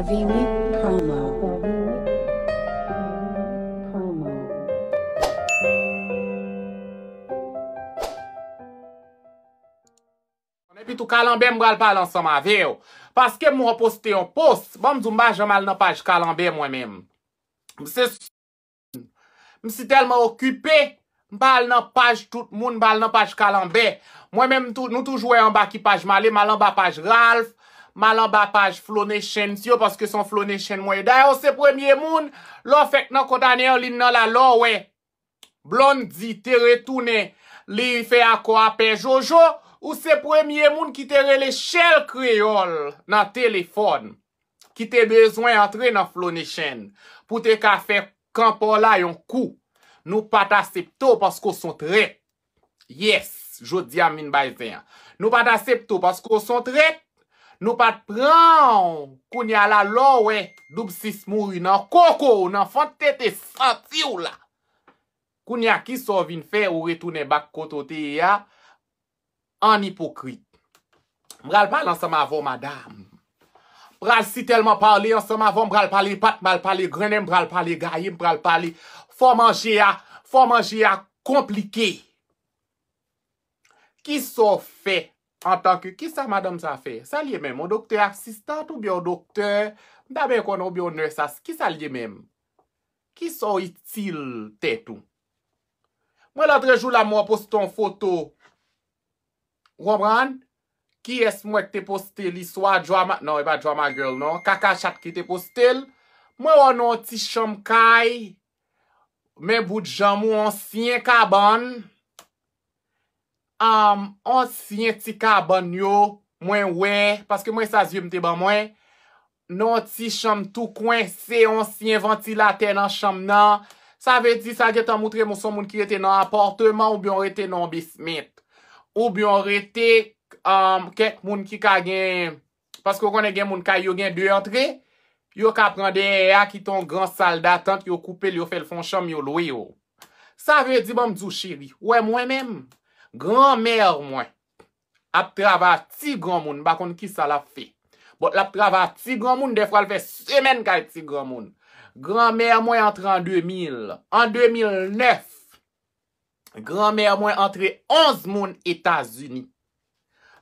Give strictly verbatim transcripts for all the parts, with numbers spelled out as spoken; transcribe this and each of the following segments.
Vini promo. Epi tou Kalanbè m pral pale ansanm avè w. Paske m wè w poste yon post. Ban m di w m pa janm al nan paj Kalanbè mwen menm. M se M si tèlman okipe, m pa al nan paj tout moun, m pa al nan paj Kalanbè. Mwen menm tou, nou toujou wè anba ki paj m ale, m al anba paj Ralph, m al anba paj Flow Nations yo, paske se yon Flow Nation mwen ye. Dayè, w se premye moun, lè w fèk nan kont ane an, li nan la, lè w wè Blondy te retounen, li fè akò a Pè Jojo, ou se premye moun ki te rele Shell Kreyòl nan telefòn, ki te bezwen antre nan Flow Nation pou te ka fè kanpò la yon kou. Nou pa t asepte w paske w se yon trèt. Yes, jodi a m vin bay zen an. Nou pa t asepte w paske w se yon trèt. Nou pa t pran w. Kounye a la, lè w wè Doub Sis mouri nan koko w, nan fant tete santi w la. Kounye a, kisa w vin fè, ou retounen bak kote w te ye a, an ipokrit. M pral pale ansanm avè w, madanm. M pral sitèlman pale ansanm avè w, m pral pale pat, m pral pale grennen, m pral pale gaye, m pral pale fò manje a, fò manje a konplike. Kisa w fè antanke, kisa madanm sa fè? Sa l ye menm, yon doktè asistant oubyen yon doktè, m ta byen konnen, oubyen yon nurse as, kisa l ye menm? Kisa w itil tèt ou? Mwen lòtrejou la, m wè w poste yon foto. Ou konprann? Kiyès m wè k te poste li? Swa Drama, non, e pa Drama Girl, non. Kaka Chat ki te poste l. Mwen wè w nan yon ti chanm kay, men bout janm ou, ansyen kabann. Ansyen ti kabann yo, mwen wè, paske mwen sa zye m te ban mwen, nan ti chanm tou kwense, ansyen vantilatè nan chanm nan. Sa vle di sa gentan moutre m ou se yon moun ki rete nan apatman oubyen w rete nan yon basement. Oubyen w rete um, kèk moun ki ka gen, paske w konnen gen moun kay yo gen de antre, yo ka pran dèyè a ki te yon gran sal datant, yo koupe l, yo fè l fè yon chanm, yo lwe yo. Sa vle di, ban m di w cheri, w wè mwen menm, granmè mwen ap travay ak ti granmoun, m pa konn kisa l ap fè. But l ap travay ak ti granmoun, dèfwa l fè semèn kay ti granmoun. Granmè mwen antre an de mil. An de mil nèf, granmè mwen antre onz moun Etazini.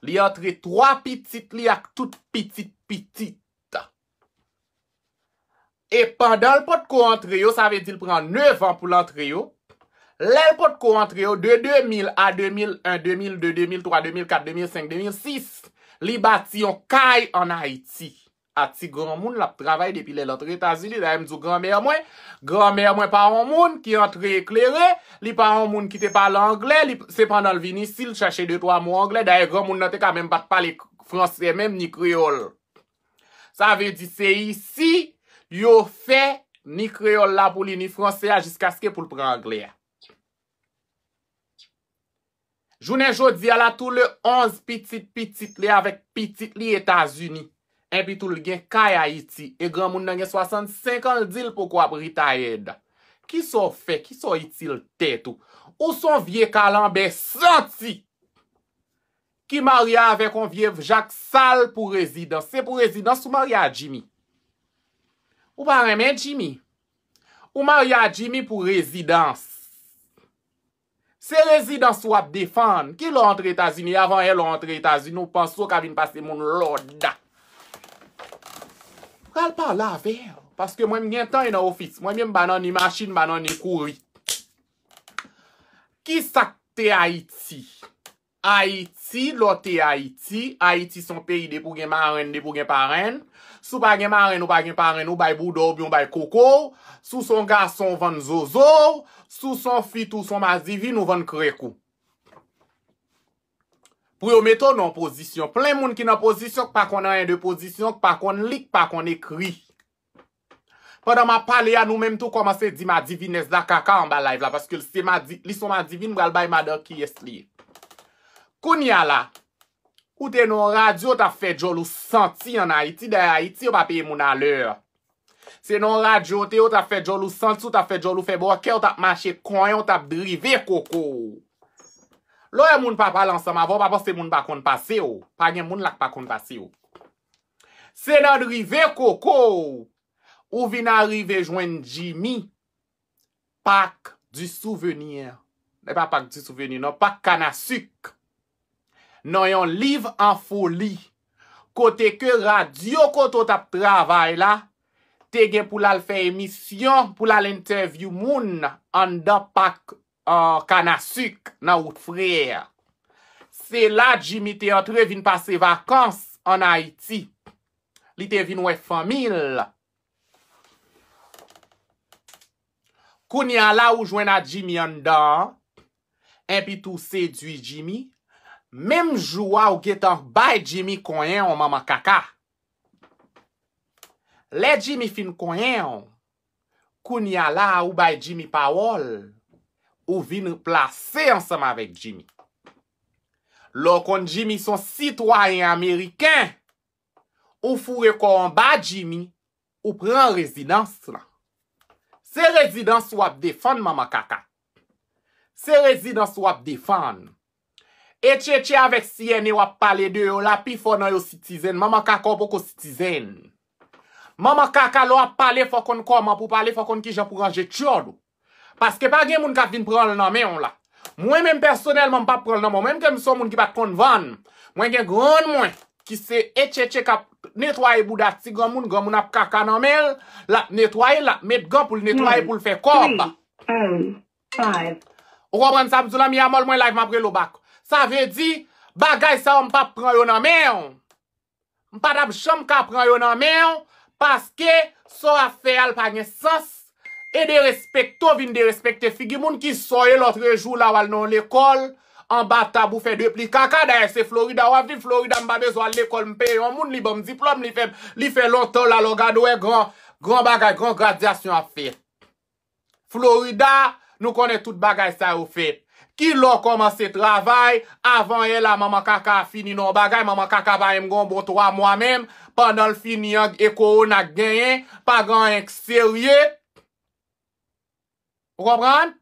Li antre twa pitit li ak tout pitit pitit. E pandan l potko antre yo, sa vle di l pran nèf an pou l antre yo. Lè l potko antre yo, de de mil a de mil en, de mil de, de mil twa, de mil kat, de mil senk, de mil sis, li bati yon kay ann Ayiti. A ti granmoun, l ap travay depi lè l antre Etazini. Dayè, m di w granmè mwen, granmè mwen pa yon moun ki antre eklere, li pa yon moun ki te pale anglè, li, se pandan l vin isi, l chache de twa mo anglè. Dayè, granmoun nan te ka menm pa t pale franse menm, ni kreyòl. Sa vle di se isi yo fè ni kreyòl la pou li, ni franse a, jiskaske pou l pran anglè a. Jounen jodi a la, tou le onz pitit pitit li avèk pitit li Etazini. Epi tou l gen kay Ayiti. E granmoun nan gen swasannsenk an, l di l poko ap retired. Kisa w fè? Kisa w itil tèt ou? Ou se yon vye kalanbè santi ki marye avèk yon vye jak sal pou rezidans. Se pou rezidans ou marye a Jimmy. Ou pa renmen Jimmy. Ou marye a Jimmy pou rezidans. Se rezidans w ap defann. Ki lè w antre Etazini? Avan yè lè w antre Etazini, ou panse w ka vin pase moun lòd. Pral pale avè w. Paske mwen m gen tan e nan ofis. Mwen menm m pa nan ni machin, m pa nan ni kouri. Ki sa k te Ayiti? Ayiti, lè w te Ayiti, Ayiti se yon peyi depi w gen marenn, depi w gen parenn. Si w pa gen marenn, ou pa gen parenn, ou bay bouda w oubyen w bay koko w. Si w se yon gason, w vann zozo w. Si w se yon fi tou, w se yon madivin, ou vann krèk ou. Pou yo mete w nan yon pozisyon. Plen moun ki nan pozisyon k pa konn anyen de pozisyon, k pa konn li, k pa konn ekri. Pandan m ap pale a, nou menm tou kòmanse di madivinès la kaka anba live la, paske l se madi, li se yon madivin, m pral bay madan kiyès li ye. Kounye a la, ou te nan yon radyo, w t ap fè djòl ou santi ann Ayiti, dayè Ayiti, yo pa peye moun a lè. Se nan yon radyo, w te, w t ap fè djòl ou santi, w t ap fè djòl ou fè bòkè, w t ap mache konyen, w t ap drive koko w. Lè w wè moun pa pale ansanm avè w, pa panse moun pa konn pase w. Pa gen moun la k pa konn pase w. Se nan rive koko ou vin arive jwenn Jimmy, Pak di Souveni. E pa Pak di Souveni, non, Pak Kanasik. Nan yon liv an foli, kote ke radyo kote w t ap travay la, te gen pou l al fè emisyon, pou l al entèvyou moun anndan Pak, ah, Kanasik nan wout Frè. Se la Jimmy te antre vin pase vakans ann Ayiti. Li te vin wè fanmi l. Kounye a la ou jwenn a Jimmy anndan an, enpi tou sedui Jimmy. Menm jou a ou gentan bay Jimmy konyen w manman kaka. Lè Jimmy fin konyen w, kounye a la ou bay Jimmy pawòl, ou vin plase ansanm avèk Jimmy. Lè w konn Jimmy se yon sitwayen ameriken, ou foure kò w anba Jimmy, ou pran rezidans lan. Se rezidans w ap defann manman kaka. Se rezidans w ap defann. E Tchetche avèk Siyène w ap pale de yo la, pifò nan yo citizen. Manman kaka w poko citizen. Manman kaka lè w ap pale fò konn kòman pou pale, fò konn kijan pou ranje tjòl ou. Paske pa gen moun k ap vin pran l nan men w la. Mwen menm pèsonèlman m p ap pran l nan men w. Mwen menm ke m se yon moun ki pa t konn vann. Mwen gen grann mwen ki se Etchetche k ap netwaye bouda ti granmoun, granmoun ap kaka nan men l, l ap netwaye, l ap met gan pou l netwaye pou l fè kòb. Ou konprann sa m di w la, mi amor, mwen live m ap rele w back. Sa vle di, bagay sa yo m p ap pran yo nan men w. M pa t ap janm ka pran yo nan men w, paske sa w ap fè a l pa gen sans. E derespekte w vin derespekte figi moun ki sa w ye lòtrejou la w al nan yon lekòl anba tab ou fè de pli kaka. Dayè se Florida w ap viv, Florida m pa bezwen al lekòl, m peye yon moun, li ban m diplòm, li fè, li fè lontan w la lè w gade w wè gran, gran bagay, gran gradyasyon ap fèt. Florida, nou konnen tout bagay sa yo fèt. Kilè w kòmanse travay, avan yè la manman kaka a fini nan yon bagay, manman kaka pa menm gen yon bon twa mwa menm, pandan l fini an e kowona k genyen, pa gen anyen k serye. Ou konprann?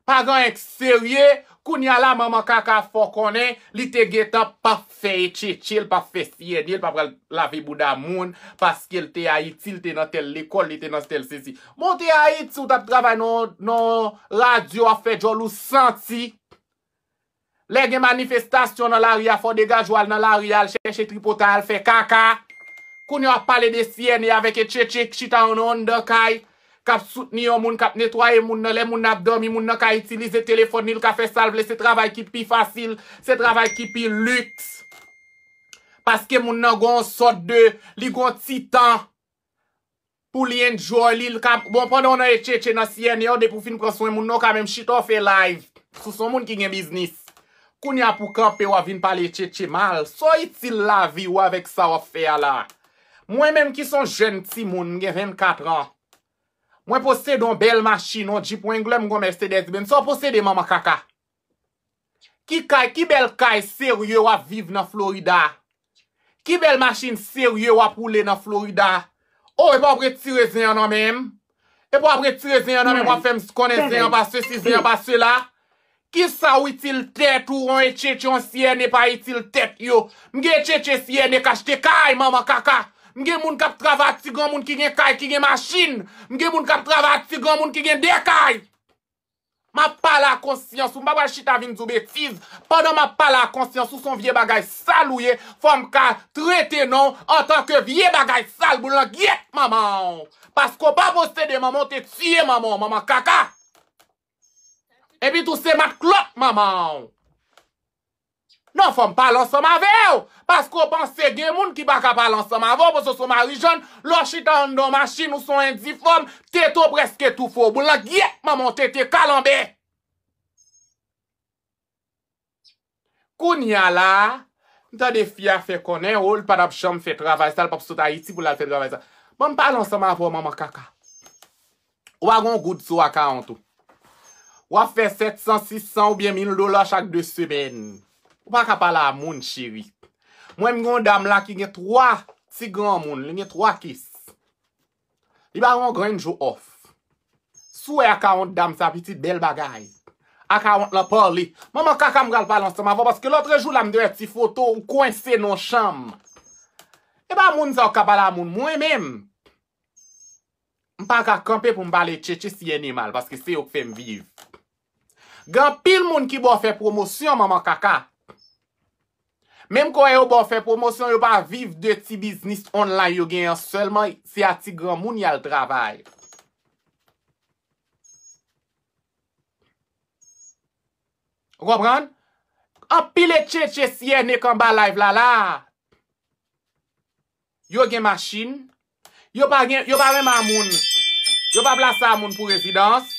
Pa gen anyen k serye. Kounye a la manman kaka fè w konnen li te gentan p ap fè Etchetche, l p ap fè Siyène, l p ap pral lave bouda moun, paske l te Ayiti, l te nan tèl lekòl, li te nan tèl sesi. Bon, w te Ayiti, w t ap travay nan, nan radyo, w ap fè djòl ou santi. Lè gen manifestasyon nan lari a, fò w degaje w al nan lari a, al chèche tripotay, al fè kaka. Kounye a w ap pale de Siyène avèk Etchetche k chita nan anndan kay, k ap soutni yon moun k ap netwaye moun nan. Lè moun nan ap dòmi, moun nan ka itilize telefòn li, l ka fè sa l vle. Se travay ki pi fasil, se travay ki pi liks. Paske moun nan gen yon sòt de, li gen yon ti tan pou li enjoy li, l ka, bon, pandan w nan Etchetche nan Siyène yo, depi w fin pran swen moun nan, w ka menm chita w fè live. Si w se yon moun ki gen biznis. Kounye a pou w kanpe, w ap vin pale Etchetche mal. Sa w itil lavi w avèk sa w ap fè a la? Mwen menm ki se yon jèn timoun, m gen vennkat an. Mwen posede yon bèl machin, yon Jeep Wrangler, m gen yon Mercedes Benz. Sa w posede manman kaka? Ki kay, ki bèl kay serye w ap viv nan Florida? Ki bèl machin serye w ap woule nan Florida? O, epi w ap retire zen an nan men m? Epi w ap retire zen an nan men m, w ap fè m konnen zen an pa sesi, zen an pa sela? Kisa w itil tèt ou, yon Etchetche, yon Siyène pa itil tèt yo? M gen Etchetche, Siyène k achte kay, manman kaka. M gen moun k ap travay ak ti granmoun ki gen kay, ki gen machin. M gen moun k ap travay ak ti granmoun ki gen de kay. M ap pale a konsyans ou, m pa pral chita vin di w betiz. Pandan m ap pale a konsyans ou, se yon vye bagay sal ou ye, fò m ka trete non w antanke vye bagay sal, boul nan gyèt manman w. Paske w pa posede manman w, te tiye manman w, manman kaka. Epi tou se matklòt manman w. Non, fò m pale ansanm avè w. Paske w panse gen moun ki pa ka pale ansanm avè w, paske w se yon marijòn, lè w chita anndan yon machin, ou se yon endifòm, tete w prèske toufe w. Boul nan gyèt manman w tete kalanbè. Kounye a la, m tande fi a fè konnen, o, l pa t ap janm fè travay sa, l p ap sot Ayiti pou l al fè travay sa. Ban m pale ansanm avè w, manman kaka. Ou pa gen yon goud sou akawont ou. W ap fè sèt san, sis san oubyen mil dola chak de semèn. Ou pa ka pale a moun, cheri. Mwen, m gen yon dam la ki gen twa ti granmoun, li gen twa kis. Li pa gen yon grenn jou off. Si w wè akawont dam sa, pitit, bèl bagay. Akawont lan pale. Manman kaka, m pral pale ansanm avè w, paske lòtrejou la, m te wè ti foto ou kwense nan yon chanm. E pa moun sa yo k ap pale a moun. Mwen menm, m pa ka kanpe pou m pale tchetche si ène mal, paske se yo k fè m viv. Gen anpil moun ki ba w fè pwomosyon, manman kaka. Menm kò yo ba w fè pwomosyon, yo pa viv de ti biznis online yo genyen an sèlman, se a ti granmoun y al travay. Ou konprann? Anpil e tchetche si ène k anba live la la. Yo gen machin. Yo pa gen, yo pa renmen a moun. Yo pa plase a moun pou rezidans.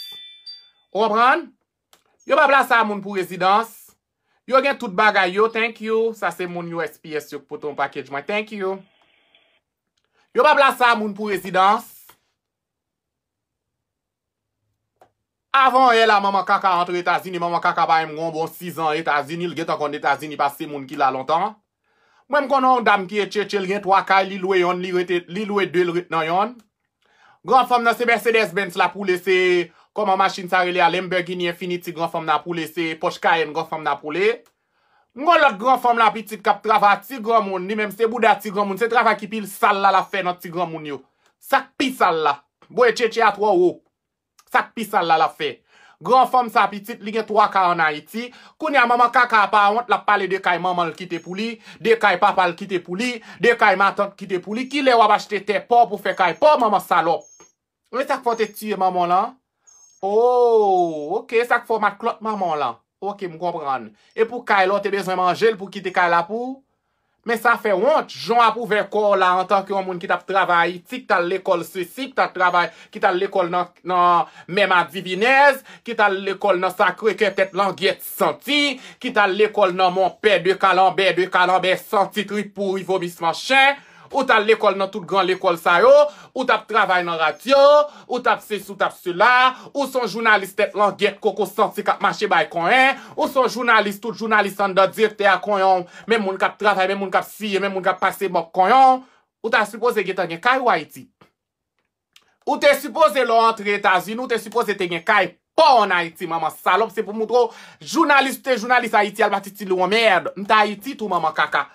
Ou konprann? Yo pa plase a moun pou rezidans. Yo gen tout bagay yo, thank you. Sa se moun U S P S yo k pote yon package mwen, thank you. Yo pa plase a moun pou rezidans. Avan yè la, manman kaka antre Etazini, manman kaka pa menm gen yon bon sizan Etazini, l gentan konn Etazini pase moun ki la lontan. Mwen, m konnen yon dam ki e tchetche, l gen twa kay, li lwe yonn, li rete, li lwe de, l ret nan yonn. Granfanm nan se Mercedes Benz l ap woule, se, kòman machin sa rele a, Lamborghini Infiniti granfanm nan ap woule, se Porsche Cayenne granfanm nan ap woule. M gon lòt granfanm la pitit k ap travay a ti granmoun, li menm se bouda ti granmoun, se travay ki pi sal la l ap fè nan ti granmoun yo. Sa k pi sal la. Bon, e tchetche a twò wo. Sa k pi sal la l ap fè. Granfanm sa pitit, li gen twa kay ann Ayiti. Kounye a manman kaka a pa wont, l ap pale de kay manman l kite pou li, de kay papa l kite pou li, de kay matant kite pou li. Kilè w ap achte tè pa w pou fè kay pa w, manman salòp? Men sa k fè w te tiye manman w lan? Oh, ok, sa k fè w matklòt manman w lan? Ok, m konprann. E pou kay la, w te bezwen manje l pou kite kay la pou ou? Men sa fè wont, jan w ap ouvè kò w la antanke yon moun ki t ap travay Ayiti, ki t al lekòl sesi, ki t al travay, ki t al lekòl nan, nan Mèm Adivinèz, ki t al lekòl nan Sakrekè tèt langyèt santi, ki t al lekòl nan Monpè de Kalanbè, de Kalanbè santi trip pouri vomisman chen, ou t al lekòl nan tout gran lekòl sa yo, ou t ap travay nan radyo, ou t ap sesi, ou t ap sela, ou se yon jounalis tèt langyèt koko santi k ap mache bay konyen, ou se yon jounalis, tout jounalis anndan direktè a konyen w, menm moun k ap travay, menm moun k ap siye, menm moun k ap pase mòp konyen w, ou ta sipoze gentan gen kay ou Ayiti. Ou te sipoze lè w antre Etazini, ou te sipoze te gen kay pa w ann Ayiti, manman salòp, se pou montre w, jounalis ou te jounalis Ayiti, al pati ti lou anmèd. M t Ayiti tou, manman kaka.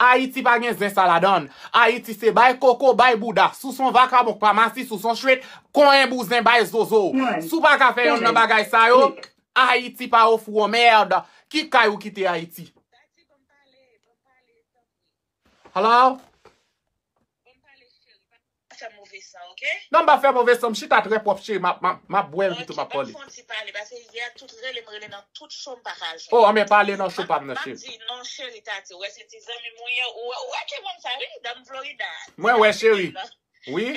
Ayiti pa gen zen sa ladan l. Ayiti se bay koko, bay bouda. Si w se yon vakabon k pa masi, si w se yon chwet, konyen bouzen, bay zozo. Si w pa ka fè yonn nan bagay sa yo, Ayiti pa ofri w anmèd. Ki kay ou kite Ayiti? Hello? Fè move san, ok? Non, m pa fè move san, m chita trè pwòp, cheri, m ap, m ap, m ap bwè l, pitou, m ap pale. Ok, ban m fè yon ti pale, paske yè tout rele m, rele nan tout show, m pa ka jwenn. Oh, anben pale nan show pa m nan, cheri. M ap di, non, cheri, Tati, ou wè se ti zanmi m ou ye, ou wè, ou wè ki moun sa, wi, dan Florida. Mwen wè, cheri. Wi.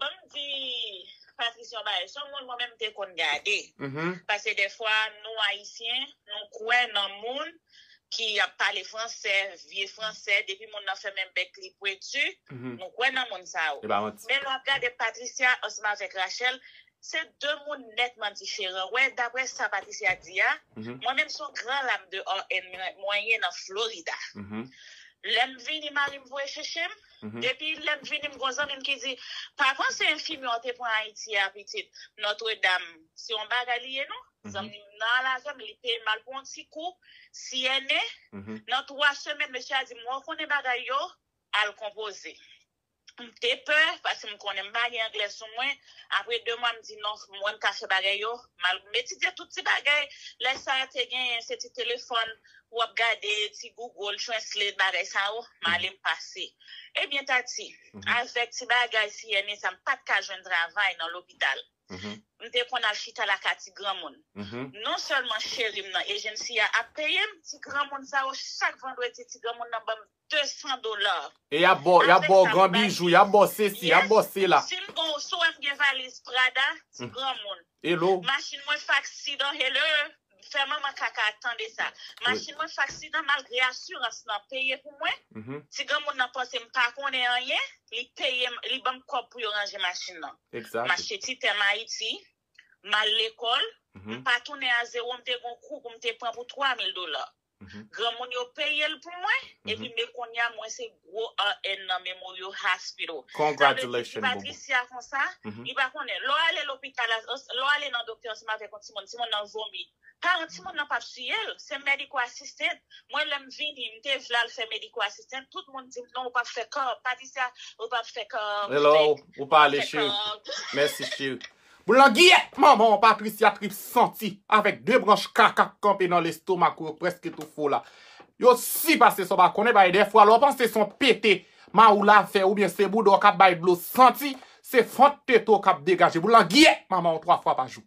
Ban m di Patricia yon bagay, se yon moun mwen menm te konn gade. Mhm. Paske dèfwa, nou Ayisyen, nou kwè nan moun ki ap pale fransè, vye fransè, depi moun nan fèmen bèk li pwenti, mhm, nou kwè nan moun sa yo. E pa manti. Men lè w ap gade Patricia ansanm avèk Rachel, se de moun nètman diferan. Wè, daprè sa Patricia di a, mhm, mwen menm se yon gran lam de R N mwen, mwen ye nan Florida. Mhm. Lè m vini, mari m voye chèche m. Mhm. Depi lè m vini, m gon zanmi m ki di, pa panse enfimyè w te pran Ayiti a, pitit. Notre Dame, se yon bagay li ye, non? Mhm. Zanmi m nan al avè m, li peye m al pou yon ti kou, C N A. Mhm. Nan twa semèn, mesye a di m, wè w konnen bagay yo, al konpoze. M te pè, paske m konnen m pa gen anglè sou mwen. Apre de mwa, m di, non, mwen m ka fè bagay yo. M al, m etidye tout ti bagay. Lè sa a te genyen, se ti telefòn, w ap gade, ti Google Translate, bagay sa yo. M ale, m pase. Ebyen, Tati, mhm, avèk ti bagay C N A sa, m pa t ka jwenn travay nan lopital. Mhm. M te konn al chita lakay ti granmoun. Mhm. Non sèlman cheri m nan, ejensi a ap peye m, ti granmoun sa yo, chak vandredi, ti granmoun nan ban m de san dola. E y ap ba w, y ap ba w gran bijou, y ap ba w sesi, y ap ba w sela. Si m gon, si w wè m gen valiz Prada, ti granmoun. Hello. Machin mwen fè aksidan, hello. Fè manman kaka tande sa. Machin mwen fè aksidan malgre asirans lan peye pou mwen. Mhm. Ti granmoun nan panse m pa konnen anyen, li peye m, li ban m kòb pou yo ranje machin nan. Exactly. M achte ti tè m Ayiti, m al lekòl, mhm, m pa tounen a zewo, m te gon kou pou m te pran pou twa mil dola. Mhm. Granmoun yo peye l pou mwen, mhm, epi men kounye a mwen se gwo R N nan Memorial Hospital. Congratulations, Bobo. Sa vle di, di Patricia konsa, mhm, li pa konnen. Lè w ale lopital, lè w ale nan doktè ansanm avèk yon timoun, timoun nan vomi. Paran timoun nan p ap siye l. Se medical assistant. Mwen, lè m vini, m te vle al fè medical assistant. Tout moun di m, "Non, ou p ap fè kòb. Patricia, ou p ap fè kòb." Hello, ou pale, cheri. Mèsi, cheri. Boul nan giyèt manman w, Patricia Trip santi, avèk de branch kaka k kanpe nan lestomak ou, yo prèske tou fou la. Yo si pase sa w pa konnen, bay dèfwa, lè w panse se yon pete, mawou la fè, oubyen se bouda w k ap bay dlo santi, se fant tete w k ap degaje. Boul nan giyèt manman w twa fwa pa jou.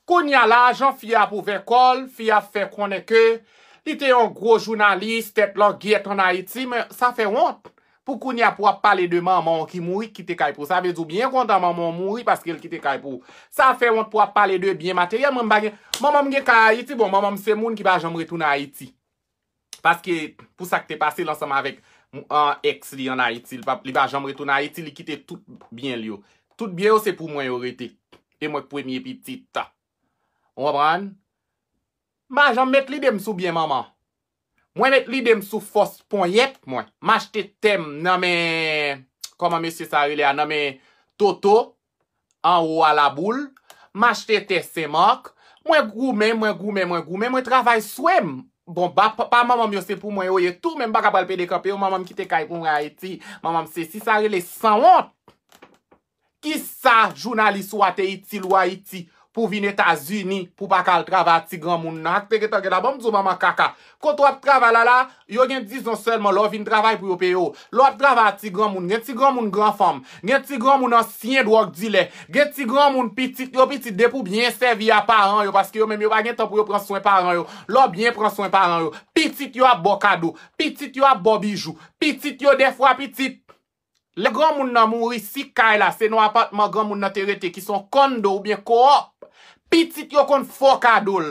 Kounye a la, jan fi a ap ouvè kò l, fi a ap fè konnen ke li te yon gwo jounalis, tèt langyèt ann Ayiti, men sa fè wont. Pou kounye a, pou w ap pale de manman w ki mouri, ki kite kay pou w. Sa vle di w byen kontan manman w mouri paske l kite kay pou w. Sa fè wont pou w ap pale de byen materyèl. Mwen, m pa gen, manman m gen kay Ayiti, bon, manman m se moun ki pa janm retounen Ayiti. Paske pou sa k te pase l ansanm avèk, an, èks li ann Ayiti, li pa, li pa janm retounen Ayiti, li kite tout byen l yo. Tout byen yo se pou mwen yo rete. E mwen k premye pitit. Ou konprann? M pa janm met lide m sou byen manman. Mwen met lide m sou fòs ponyèt mwen. M achte tè m nan men, kòman mesye sa rele a, nan men Toto. Anwo a Laboul, m achte tè Senmak, mwen goumen, mwen goumen, mwen goumen, mwen travay swe m. Bon, pa, pa, pa manman m yo se pou mwen yo ye tou, men m pa ka pral pede kanpe yo, manman m kite kay pou mwen Ayiti, manman m sesi, sa rele sanwont. Kisa jounalis ou a te itil ou Ayiti pou vin Etazini pou pa ka al travay a ti granmoun nan? Ak te gentan gen la, ban m di w manman kaka. Kote w ap travay la la, yo gen dizon sèlman lè w vin travay pou yo peye w. Lè w ap travay a ti granmoun, gen ti granmoun gran fanm, gen ti granmoun ansyen dwòg dilè, gen ti granmoun pitit yo pitit depi w byen sèvi a paran yo, paske yo menm yo pa gen tan pou yo pran swen paran yo. Lè w byen pran swen paran yo, pitit yo ap ba w kado, pitit yo ap ba w bijou, pitit yo dèfwa pitit. Lè granmoun nan mouri, si kay la se nan apatman granmoun nan te rete ki se yon condo oubyen co-op, pitit yo konn fè w kado l.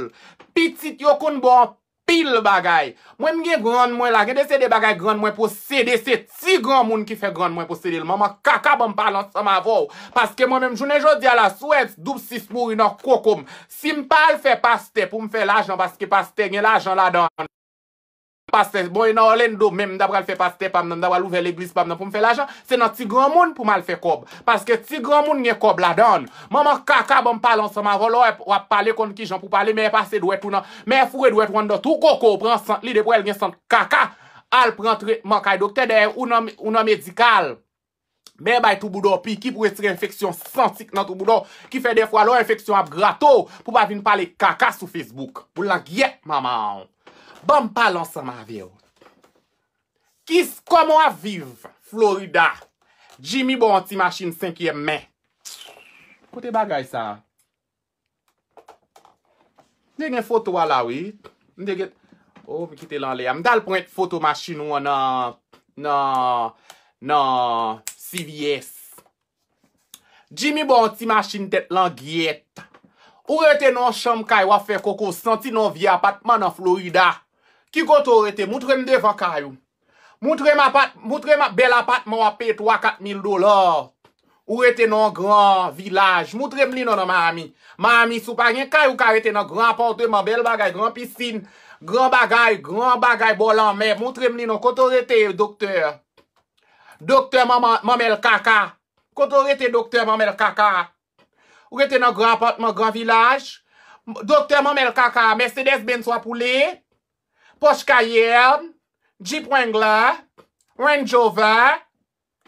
Pitit yo konn ba w anpil bagay. Mwen, m gen grann mwen la, gen de se de bagay grann mwen posede, se ti granmoun ki fè grann mwen posede l. Manman kaka, ban m pale ansanm avè w. Paske mwen menm, jounen jodi a la, si w wè Doub Sis mouri nan koko m, si m pa al fè pastè pou m fè lajan, paske pastè gen lajan ladan l. Pastè, bon, e nan Orlando menm, m ta pral fè pastè pa m nan, m ta pral ouvè legliz pa m nan pou m fè lajan. Se nan ti granmoun pou m al fè kòb. Paske ti granmoun gen kòb ladan l. Manman kaka, ban m pale ansanm avè w, lè w ap pale, konn kijan pou pale, men pase dwèt ou nan, men foure dwèt ou anndan twou koko w, pran sant li, depi w wè l gen sant kaka, al pran tretman kay doktè, dèyè ou nan, ou nan medikal. Men bay tou bouda w piki pou retire enfeksyon santi k nan tou bouda w, ki fè dèfwa lè w enfeksyon ap grate w, pou w pa vin pale kaka sou Facebook. Boul nan gyèt manman w. Ban m pale ansanm avè w. Kis, kòman w ap viv Florida? Jimmy ba w yon ti machin senkyèm men. Kote bagay sa a? M te gen foto a la, wi. M te gen, oh, m kite l anlè a. M t al pran foto machin ou an nan, nan, nan C V S. Jimmy ba w yon ti machin tèt langyèt. Ou rete nan yon chanm kay, w ap fè koko santi nan yon vye apatman nan Florida. Ki kote w rete? Moutre m devan kay ou. Moutre m apat-, moutre m bèl apatman w ap peye twa, kat mil dola. Ou rete nan yon gran vilaj. Moutre m li non nan Miami. Miami, si w pa gen kay, ou ka rete nan gran apatman, bèl bagay, gran pisin, gran bagay, gran bagay bò lanmè. Moutre m li non. Kote w rete, doktè? Doktè manman, manmèl kaka. Kote w rete, doktè manmèl kaka? Ou rete nan gran apatman, gran vilaj? Doktè manmèl kaka, Mercedes Benz w ap woule? Porsche Cayenne, Jeep Wrangler, Range Rover,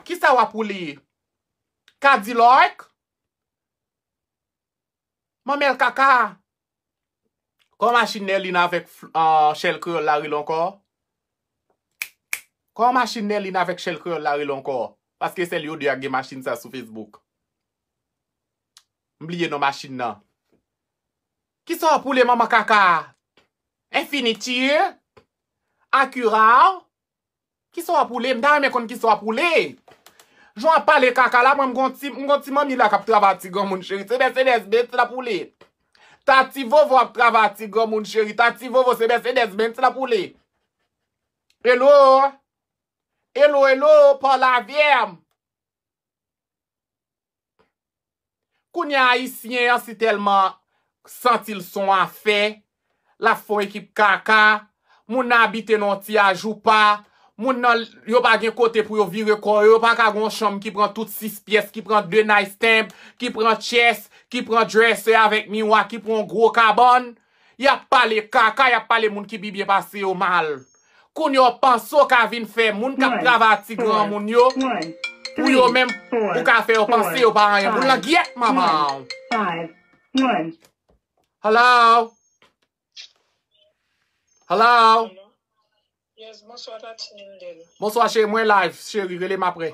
kisa w ap woule? Cadillac? Manmèl kaka. Kòman machin Nerline avèk, ah, Shell Kreyòl la rele ankò? Kòman machin Nerline avèk Shell Kreyòl la rele ankò? Paske sèl yo de ak gen machin sa sou Facebook. M bliye non machin nan. Kisa w ap woule, manman kaka? Infiniti? Acura? Kisa w ap woule? M ta renmen konn kisa w ap woule. Jan w ap pale kaka la, mwen m gon ti, m gon ti manmi la k ap travay a ti granmoun cheri. Se Mercedes Benz l ap woule. Tati Vovo ap travay a ti granmoun cheri. Tati Vovo se Mercedes Benz l ap woule. Hello? Hello, hello, pale avè m. Kounye a, ayisyen an si tèlman santi l se yon afè, l ap fè yon ekip kaka, moun nan abite nan yon ti ajoupa, Moun nan, yo pa gen kote pou yo vire kò yo, yo pa ka gen yon chanm ki pran tout sis pyès, ki pran de night stand, ki pran chest, ki pran dresser avèk miwa, ki pran yon gwo kabann. Y ap pale kaka, y ap pale moun ki pi byen pase yo mal. Kounye a w panse w ka vin fè moun k ap travay ak ti granmoun yo, pou yo menm, ou ka fè yo panse yo pa anyen. Moun lan gyèt manman w. Hello? Hello? Yes, bonswa Tati Nindel. Bonswa cheri, mwen live, cheri, rele m apre.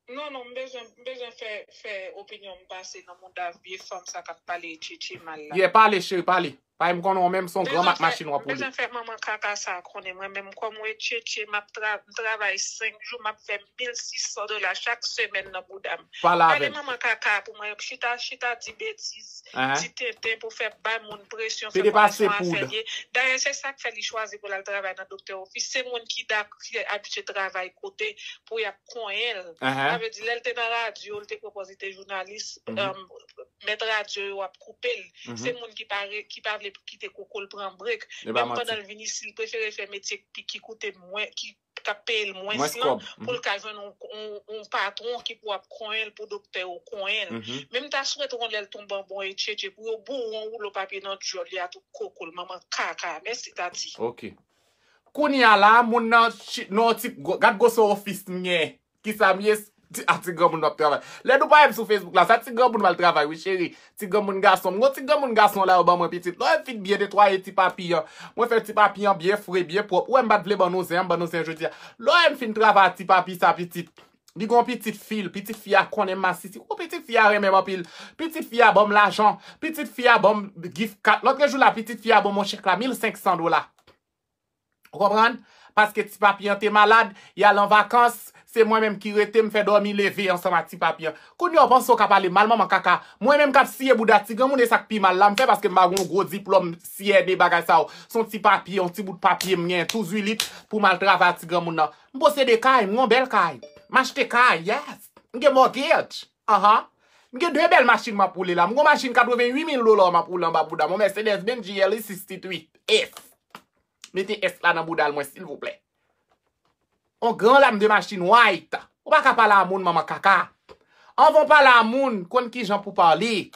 Non, non, m bezwen, m bezwen fè, fè opinyon m pase nan mouda vye fanm sa k ap pale tchetche mal la. Yeah, pale cheri, pale. Paske m konnen w menm se yon granm ak machin w ap woule. M bezwen fè manman kaka sa konnen mwen menm kòm w e tchetche, m ap tra, m travay senk jou, m ap fè mil sis san dola chak semèn nan bouda m. Pale avè m. Pale manman kaka pou mwen, chita, chita di betiz. Ti tenten pou fè bay moun presyon, fè konnen se yon afè l ye. Dayè, se sa k fè li chwazi pou l al travay nan doktè ofis. Se moun ki dak, ki abitye travay kote pou y ap konyen l. Sa vle di, lè l te nan radyo, l te pran pòz li te jounalis, mèt radyo yo ap koupe l. Se moun ki pa, ki pa vle kite koko l pran brek. Menm pandan l vin isit, li prefere fè metye ki, ki koute mwen, ki k ap peye l mwens lan pou l ka jwenn yon, yon, yon patwon ki pou ap konyen l pou doktè yo konyen l. Men m ta swete yon lè l tonbe an bon e tchetche pou yo boure yon woulo papye nan dyòl li a tout koko l, manman kaka. Mèsi Tati. Ok. Kounye a la, moun nan, nan yon ti, gad gwosè ofis m gen. Kisa m ye? Ti, a ti granmoun w ap travay. Lè nou pa wè m sou Facebook la, sa ti granmoun m al travay, wi cheri. Ti granmoun gason m. Gon ti granmoun gason la yo ban mwen pitit. Lè w fin byen netwaye ti papi an. Mwen fè ti papi an byen fre, byen pwòp. Ou wè m pa t vle ban nou zen an, m ban nou zen jodi a. Lè w wè m fin travay ak ti papi sa pitit. Li gon pitit fi l, pitit fi a konnen m masisi. Gon pitit fi a renmen m anpil. Pitit fi a ban m lajan. Pitit fi a ban m gift card. Lòt jou la, pitit fi a ban m yon chèk la mil senk san dola. Ou konprann? Paske ti papi an te malad, y al an vakans, se mwen menm ki rete, m fè dòmi leve ansanm ak ti papi an. Kounye a w panse w ka pale mal manman kaka. Mwen menm k ap siye bouda ti granmoun, e sa k pi mal la m fè paske m pa gen yon gwo diplòm C N A bagay sa yo. Se yon ti papye, yon ti bout papye m genyen tou zwilit pou m al travay ak ti granmoun nan. M posede kay, m gen yon bèl kay. M achte kay, yes. M gen mortgage. Anhan. M gen de bèl machin m ap woule la. M gen yon machin katreventuit mil dola m ap woule anba bouda m. Yon Mercedes Benz G L E sixty-three S. Mete S la nan bouda l mwen silvouplè. On gran lam de machin white. Ou pa ka pale a moun manman kaka. Anvan w pale a moun, konn kijan pou pale.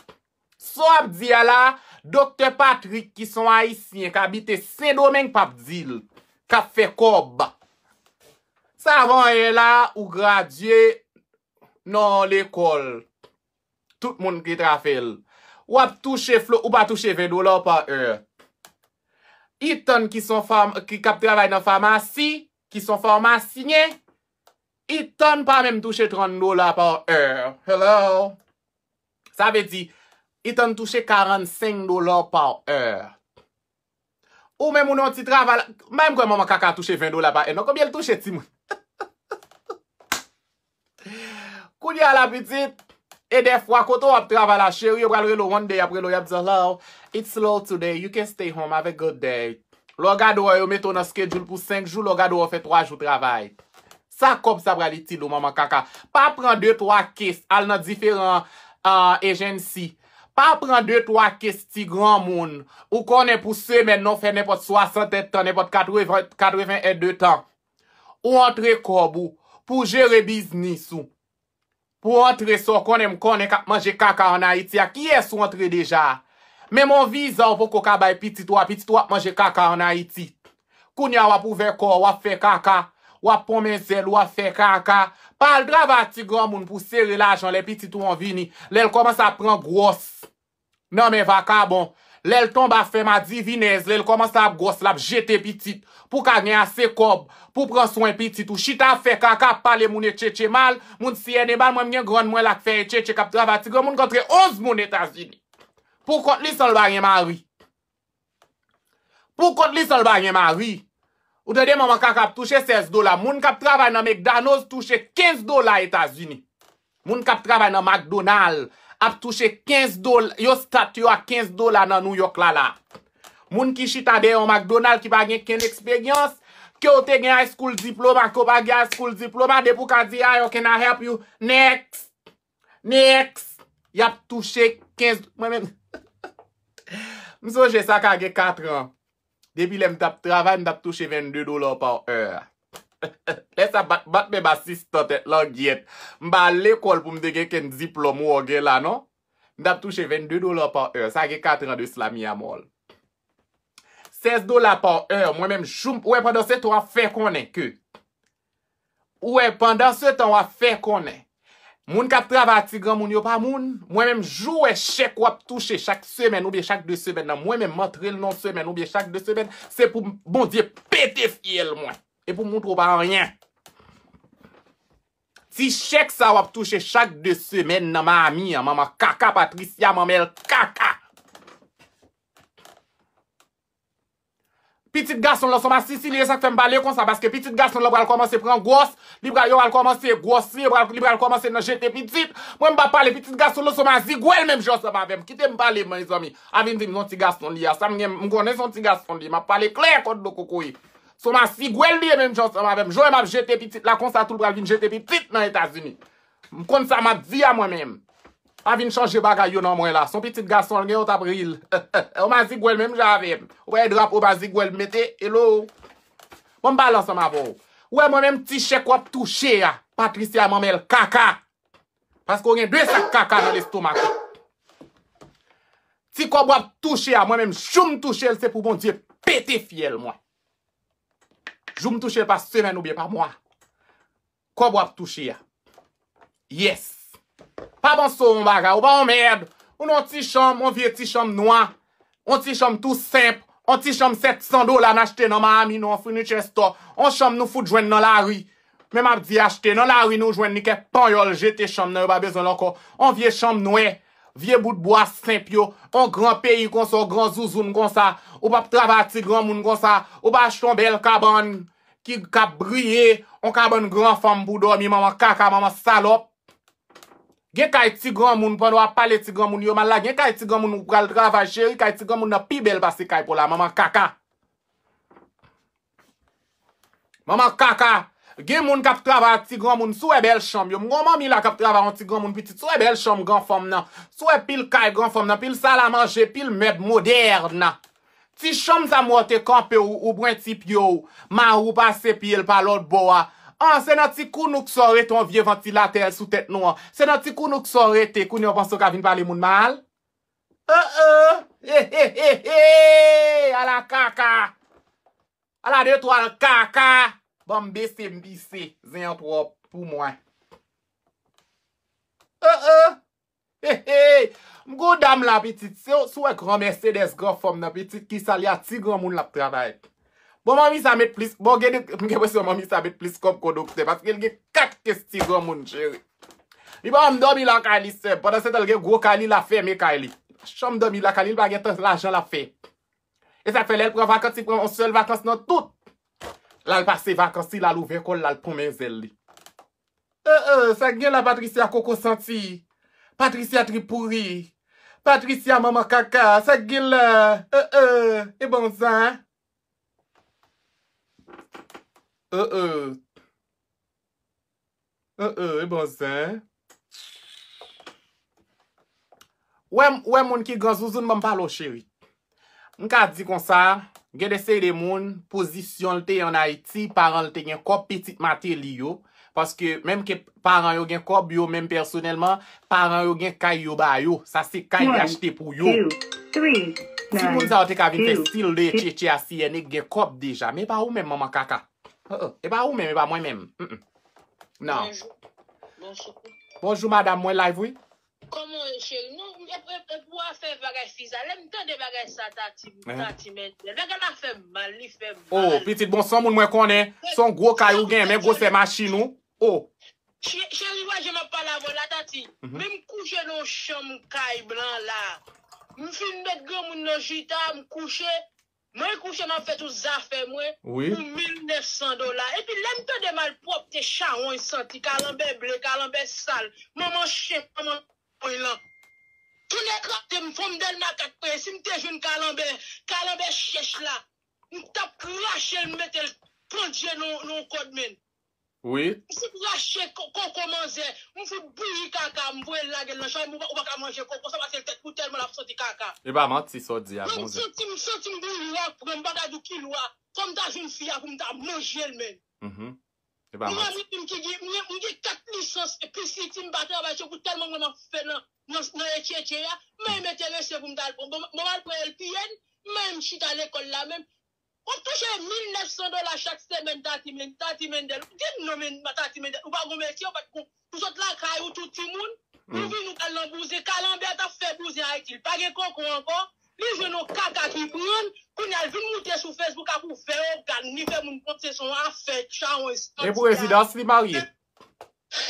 Sa w ap di a la, Doktè Patrick ki se yon ayisyen k abite Sendomeng p ap di l, k ap fè kòb. Sa vanyen la, ou gradye nan lekòl. Tout moun ki ta fè l. W ap touche flo, ou pa touche ven dola pa è. Ethan ki son fam, ki k ap travay nan famasi, ki son famasyen, Ethan pa menm touche trant dola pa è. Hello? Sa vle di, Ethan touche karannsenk dola pa è. Ou menm ou nan yon ti travay, m pa menm kwè manman kaka touche ven dola pa è non. Konbyen l touche timoun? Kounye a la pitit, e dèfwa kote w ap travay la cheri, yo pral rele w one day, y ap rele w, y ap di w, hello, it's slow today, you can stay home, have a good day. Lè w gade w, yo mete w nan schedule pou senk jou, lè w gade w, w fè twa jou travay. Sa kòb sa pral itil ou manman kaka? Pa pran de twa case, al nan diferan agency. Pa pran de twa case ti granmoun. Ou konnen pou semèn nan w fè nenpòt swasant èdtan, nenpòt katreven èdtan. Ou antre kòb ou pou jere biznis ou. Pou antre sa w konnen m konnen k ap manje kaka ann Ayiti a. Kiyès ou antre deja? Menm yon viza ou poko ka bay pitit ou a, pitit ou ap manje kaka ann Ayiti. Kounye a w ap ouvè kò w, w ap fè kaka, w ap ponmen zèl, w ap fè kaka. Pa al travay ak ti granmoun pou sere lajan lè pitit ou an vini, lè l kòmanse ap pran gwòs nan men vakabon. Lè l tonbe ap fè madivinèz, lè l kòmanse ap gwòs, l ap jete pitit. Pou w ka gen ase kòb, pou w pran swen pitit ou. Chita ap fè kaka, ap pale moun e tchetche mal, moun siyène mal, mwen m gen grann mwen la k fè e tchetche, k ap travay, ti granmoun k antre onz moun Etazini. Pou kont li san l pa gen mari. Pou kont li san l pa gen mari. Ou tande manman kaka ap touche sèz dola. Moun k ap travay nan McDonald's touche kenz dola Etazini. Moun k ap travay nan McDonald ap touche kenz dola, yo stat yo a kenz dola nan New York la la. Moun ki chita dèyè yon McDonald ki pa gen kenn eksperyans, ke w te gen high school diploma, ke w pa gen high school diploma, depi w ka di, "Hi, how can I help you?" Next. Next. Y ap touche kenz, mwen menm. M sonje sa ka gen katran. Depi lè m t ap travay, m t ap touche vennde dola pa è. Lè sa bat, bat menm asistan tèt langyèt. M pa al lekòl pou m te gen kenn diplòm ou gen la, non. M t ap touche vennde dola pa è. Sa gen kat an de sila, mi amor. Sèz dola pa è, mwen menm jou, ou wè, pandan se tan w ap fè konnen ke, ou wè, pandan se tan w ap fè konnen, moun k ap travay ak ti granmoun yo pa moun, mwen menm jou w wè chèk w ap touche chak semèn oubyen chak de semèn nan, mwen menm m antre l nan semèn oubyen chak de semèn, se pou Bondye pete fyèl mwen. E pou m montre w pa anyen. Ti chèk sa w ap touche chak de semèn nan mami an, manman kaka, Patricia, manmèl kaka. Pitit gason l lan se yon masisi li ye, sa k fè m pale konsa, paske pitit gason l lan pral kòmanse pran gwòs, li pral, yo pral kòmanse gwòs li, yo pral, li pral kòmanse nan jete pitit. Mwen m p ap pale, pitit gason l lan se yon mazigwèl menm jan ansanm avè m. Kite m pale, mezanmi. A vin di m se yon ti gason li a. Sa m gen, m konnen se yon ti gason li ye. M ap pale klè kot do kokoye. Se yon mazigwèl li ye menm jan ansanm avè m. Jan m ap jete pitit la konsa tou l pral vin jete pitit nan Etazini. M konn sa m ap di a mwen menm. Pa vin chanje bagay yo nan mwen la. Se yon pitit gason l gen, yo t ap ri l. Yon mazigwèl menm jan avè m. Ou wè drapo mazigwèl m mete? Hello. Bon, m pale ansanm avè w. Ou wè mwen menm ti chèk w ap touche a, Patricia manmèl kaka. Paske w gen de sak kaka nan lestomak ou. Ti kòb w ap touche a, mwen menm jou m touche l, se pou Bondye pete fyèl mwen. Jou m touche l pa semèn oubyen pa mwa. Kòb w ap touche a. Yes. Pa panse w yon bagay, ou pa yon mèd. Ou nan yon ti chanm, yon vye ti chanm nwa. Yon ti chanm tou senp. Yon ti chanm sèt san dola n achte nan Miami, nan yon furniture store. Yon chanm nou fout jwenn nan lari. Men m ap di achte nan lari nou jwenn li kèk panyòl jete chanm nan, yo pa bezwen l ankò. Yon vye chanm nwè, vye bout bwa senp yo, yon gran peyi konsa, yon gran zouzoun konsa. Ou p ap travay ak ti granmoun konsa. Ou pa achte yon bèl kabann ki, k ap briye, yon kabann gran fanm pou w dòmi, manman kaka, manman salòp. Gen kay ti granmoun, pandan w ap pale ti granmoun yo mal la, gen kay ti granmoun ou pral travay, cheri, kay ti granmoun nan pi bèl pase kay pa w la, manman kaka. Manman kaka. Gen moun k ap travay ak ti granmoun, si w wè bèl chanm yo. M gen yon manmi la k ap travay yon ti granmoun pitit, si w wè bèl chanm gran fanm nan, si w wè pil kay gran fanm nan, pil sal a manje, pil mèb modèn. Ti chanm sa m wè w te kanpe, ou, ou pran ti pye w, mari w pase pye l pa lòt bò a. An, se nan ti kounouk sa w rete, yon vye vantilatè sou tèt nou an. Se nan ti kounouk sa w rete, kounye a w panse w ka vin pale moun mal? Oh, oh! He, he, he, he! Ala kaka! Ala de twal kaka! Ban m bese m pise. Zen an twòp pou mwen. Oh, oh! He, he! M gon dam la, pitit. Se, si w wè gran Mercedes, gran fanm nan, pitit, ki sa li a, ti granmoun l ap travay. Bon, manmi sa met plis, bon, gen de, m gen enpresyon manmi sa met plis kòb ke doktè, paske l gen kat kes ti granmoun, cheri. Li pa janm dòmi lakay li, sèm. Pandan se tan, l gen gwo kay li, l ap fèmen kay li. Chanm dòmi lakay li, li pa gen tan lajan l ap fè. E sa k fè, lè l pran vakans, li pran yon sèl vakans nan tout. L al pase vakans li, l al ouvè kò l, l al ponmen zèl li. Eh, eh, sa k gen la, Patricia koko santi? Patricia trip pouri? Patricia manman kaka? Sa k gen la? Eh, eh, e bon sa, hein? Eh, eh. Eh, eh, e bon sa, hein? Wè, wè moun ki gran zouzoun, ban m pale w, cheri. M ka di konsa, gen de seri de moun, pozisyon l te ye ann Ayiti, paran l te gen kòb, pitit Mateli yo, paske menm ke paran yo gen kòb, yo menm pèsonèlman, paran yo gen kay yo ba yo. Sa se kay li achte pou yo. Timoun sa yo te ka vin fè stil de tchetche a si èn e gen kòb deja. Men e pa ou menm, manman kaka. Uh-uh. E pa ou menm, e pa mwen menm. Mm-mm. Non. Bonjou. Bonswa. Bonjou, madam, mwen live, wi. Kòman w ye, cheri? Non, e, e, e pou afè bagay fi sa. Lè m tande bagay sa, Tati, Tati, men bagay la fè m mal, li fè m mal. Oh, pitit, bon, se yon moun mwen konnen, se yon gwo kay ou gen, men gwosè machin ou. Oh. Cheri, w a jan m ap pale avè w la, Tati. Men m kouche nan yon chanm kay blan la. M fin met granmoun nan chita, m kouche. Mwen kouche m ap fè tout zafè mwen pou mil nèf san dola. Epi lè m tande malpwòpte, chawony santi, kalanbè ble, kalanbè sal, manman chen, manman chawony lan. Tounen kraze m, fòm dèl makak mwen ye. Si m te jwenn kalanbè, kalanbè chèch la, m t ap krache l, m mete l pandye nan, nan yon kòd, men. Wi. M fout rache ko-, koko manzè. M fout bouyi kaka, m voye l lage l nan chanm, ou pa, ou pa ka manje koko sa, paske l tèt pou tèlman l ap santi kaka. E pa manti sa w di a, gonzè. M santi, m santi m bouyi lwa pran, m pa ka di w ki lwa. Fò m ta jwenn fi a pou m ta manje l, men. Mhm. Mwen menm ki gen, mwen gen kat lisans, e P C T, m pa travay, se pou tèlman mwen m ap fè nan, nan, nan etchèche a, mwen m enterese pou m ta al pran. Bon, bon, m al pran L P N, mwen m chita lekòl la menm. W ap touche mil nèf san dola chak semèn, Tati Men-, Tati Mendel. Di m non, men, Tati Mendel, ou pa gon metye, ou pa t gon, ou sot lakay ou, tou timoun, ou vin ou pral nan bouzen, Kalanbè t ap fè bouzen Ayiti, li pa gen koko ankò, li jwenn yon kaka ki pran l, kounye a l vin moute sou Facebook ap ouvè ògàn, li fè moun panse se yon afè chawony santi. E pou rezidans li marye?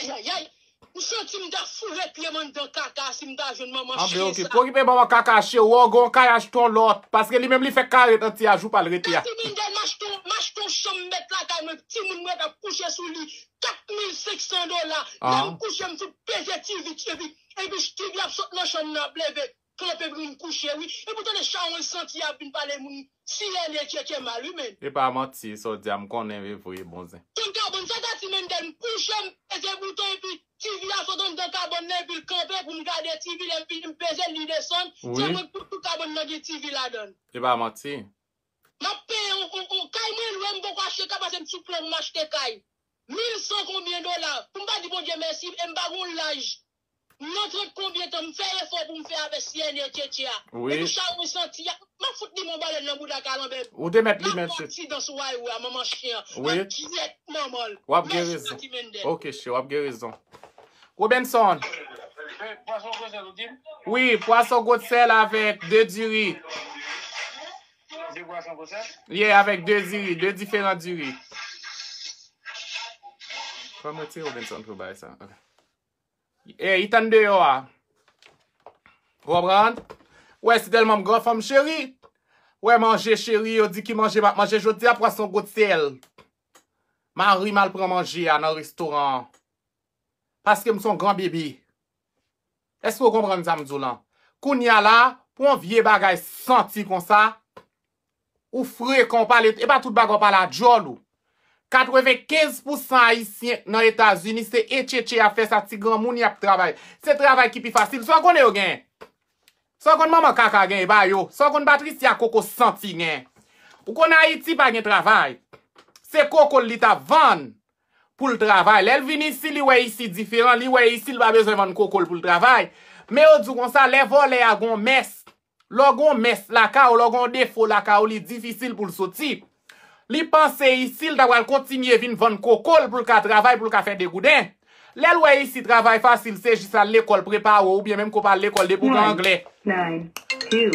Ayayay, m santi m ta foure pye m anndan kaka si m ta jwenn manman chen sa. Anben, oke, pou okipe manman kaka, cheri, w gen yon kay achte yon lòt, paske li menm li fè kare nan ti ajou pa l rete a. Tati Mendel, m achte yon, m achte yon chanm m met lakay mwen, timoun mwen t ap kouche sou li, kat mil senk san dola, lè m kouche m fout peze T V, epi, epi T V ap sot nan chanm nan ap leve. Kanpe pou moun kouche, wi. Epi w tande chawony santi ap vin pale moun, siye li, etchèche mal, wi, men. E pa manti, sa w di a, m konnen, e vre, bon zen. Tann kabòn, sa Tati Mendel, m kouche, m peze bouton, epi T V a sot anndan kabòn nan, epi l kanpe pou m gade T V, lè m fini, m peze l, li desann. Wi. Se mwen tout, tout kabòn nan gen T V ladan l. E pa manti. M ap peye yon, yon, yon kay mwen lwe, m poko achte kay, paske m sou plan pou m achte kay. Mil san konbyen dola? Pou m pa di Bondye mèsi, e m pa gon laj. M nan trant konbyen tan, m fè efò pou m fè avè C N A, etchèche a. Wi. Epi chawony santi a, m ap fout li men yon balèn nan bouda Kalanbè. Ou te mèt li men, cheri. Aksidan sou Wayway a, manman chen an. Wi. M ap gyèt manman l. W ap gen rezon. Mèsi, Tati Mendel. Oke, cheri, w ap gen rezon. Robenson. Wi, pwason gwo sèl avèk de diri. De pwason gwo sèl? Yeah, avèk de diri, de diferan diri. Fò m retire Robenson pou bay sa. Ok. E, li tann deyò a. Ou konprann? Wè, se tèlman m gran fanm cheri. Wè, manje cheri, yo di ki manje m ap manje jodi a, pwason gwo sèl. Mari m al pran manje a nan restoran an. Paske m se yon gran bebe. Èske w konprann sa m di w lan? Kounye a la, pou yon vye bagay santi konsa, ou frekan, w pale, e pa tout bagay w pale a djòl ou. Katrevenkenz pousan Ayisyen nan Etazini, se etchèche y ap fè sa, ti granmoun y ap travay. Se travay ki pi fasil. Sa w konnen yo genyen? Sa w konn manman kaka genyen ba yo? Sa w konn Patricia koko santi genyen? Ou konn Ayiti pa gen travay. Se koko l li t ap vann pou l travay. Lè l vin isi, li wè isi diferan, li wè isi l pa bezwen vann koko l pou l travay. Men yo di w konsa, lè vòlè a gon mès, lè w gon mès lakay ou, lè w gon defo lakay ou, li difisil pou l soti. Li panse isi l ta pral kontinye vin vann koko l pou l ka travay, pou l ka fè degouden. Lè l wè isi travay fasil, se jis al lekòl prepare w, oubyen menm ke w pa al lekòl depi w gen anglè.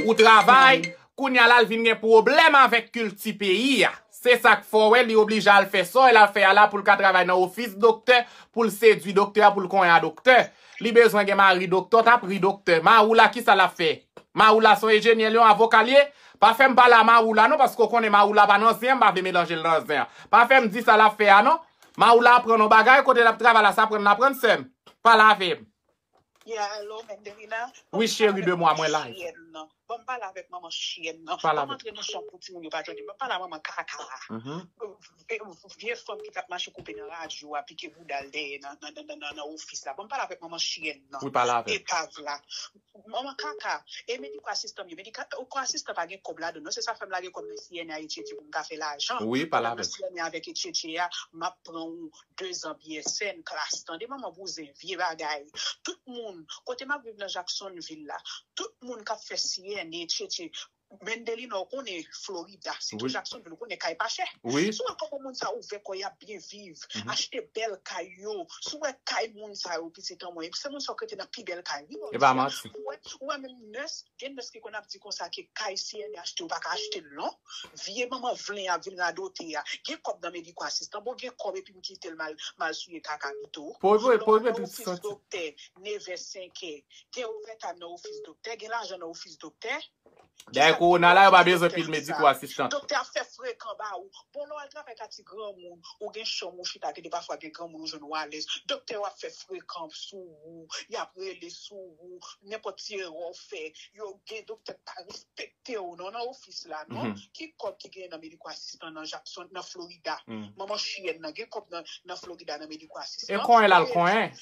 Ou travay, kounye a la l vin gen pwoblèm avèk kilti peyi a. Se sa k fè w wè li oblije al fè sa l al fè a la pou l ka travay nan ofis doktè, pou l sedui doktè a, pou l konyen a doktè. Li bezwen gen mari doktè, w t ap ri doktè. Mari w la, kisa l ap fè? Mari w la se yon enjenyè, li yon avoka l ye? Pa fè m pale a mari w la non, paske w konnen mari w la pa nan zen an, m pa vle melanje l nan zen an. Pa fè m di sa l ap fè a non. Mari w la aprann yon bagay, kote l ap travay la, sa aprann l aprann sè m. Pale avè m. Yeah, hello, Mendelina. Wi, cheri de mwa, mwen live. Ban m pale avèk manman chyèn nan. Ban m antre nan chanm pou timoun yo pa tande. Ban m pale a manman kaka a. Vye fanm ki t ap mache koupe nan radyo a, pike bouda l dèyè nan, nan, nan, nan, nan, nan ofis la. Ban m pale avèk manman chyèn nan. Wi, pale avè m. Epav la. Manman kaka. E mediko asistan m yo. Mediko asistan pa gen kòb ladan l non. Se sa fè m lage kòb nan C N A etchèche pou m ka fè lajan. Wi, pale avè m. Nan C N A avèk etchèche a, m ap pran yon dezan B S N klas. Tande manman bouzen, vye bagay. Tout moun, kote m ap viv nan Jacksonville la, tout moun k ap fè C N A etchèche, Mendelina, w konnen Florida, sitou Jacksonville, ou konnen kay pa chè. Si w wè kòman moun sa ouvè kò y, y ap byen viv, achte bèl kay yo, si w wè kay moun sa yo, pitit an mwen, se moun sa yo ki rete nan pi bèl kay, wi, Bondye. Ou wè, ou wè menm nès, gen nès ki konn ap di konsa ke kay C N A achte, ou pa ka achte l non. Vye manman vlen ap vin radote a. Gen kòb nan mediko asistan, bon, gen kòb epi m kite l mal, mal souye kaka pito. Lè w nan ofis doktè, nevè, senkè, gen overtime nan ofis doktè, gen lajan nan ofis doktè. Dayè kowona la, yo pa bezwen pil mediko asistan. Doktè ap fè frekan ba ou. Bon, lè w al travay ka ti granmoun, ou gen chanm ou chita, gen de pafwa gen granmoun ou jwenn ou alèz. Doktè yo ap fè frekan sou ou, y ap rele sou ou, nenpòt ti erè w fè, yo gen doktè k pa respekte w non nan ofis la non. Ki kòb ki genyen nan mediko asistan nan Jackson, nan Florida? Manman chyèn nan, gen kòb nan, nan Florida nan mediko asistan. E konyen l al konyen?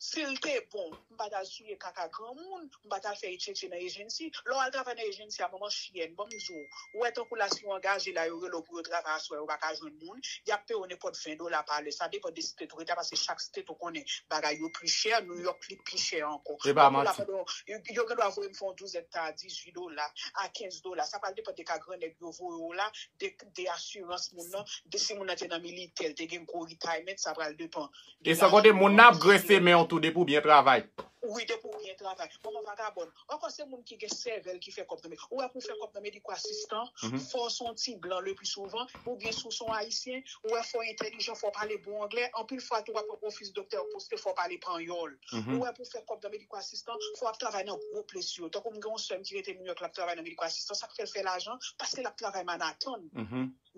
Si l te bon, m pa t al souye kaka granmoun, m pa t al fè etchetche nan ejensi. Lè w al travay nan ejensi a, manman chyèn, ban m di w, ou wè tankou la si yo angaje la, yo rele w pou yo travay aswè, yo pa ka jwenn moun, y ap peye w nenpòt ven dola pa lè. Sa depann de state ou rete a, paske chak state ou konnen bagay yo pi chè, New York li pi chè ankò. E pa manti. Yo, yo gen dwa voye m fè yon douzèt ta a dizuit dola, a kenz dola. Sa pral depann de ka grannèg yo voye w la, de, de asirans moun nan, de si moun nan te nan militè, l te gen gwo retirement, sa pral depann. E san konte moun nan ap grese men w tou depi w byen travay. Wi, depi w byen travay. Manman vagabòn. Ankò se moun ki gen sèvèl ki fè kòb nan men. Ou wè pou w fè kòb nan mediko asistan, fò w se yon ti blan le pli souvan, oubyen si w se yon ayisyen, ou wè fò w entèlijan, fò w pale bon anglè, anpil fwa tou w ap pran ofis doktè yo poste, fò w pale panyòl. Ou wè pou w fè kòb nan mediko asistan, fò w ap travay nan gwo ples yo. Tankou m gen yon sè m ki rete New York, l ap travay nan mediko asistan, sa k fè l fè lajan, paske l ap travay Manhattan.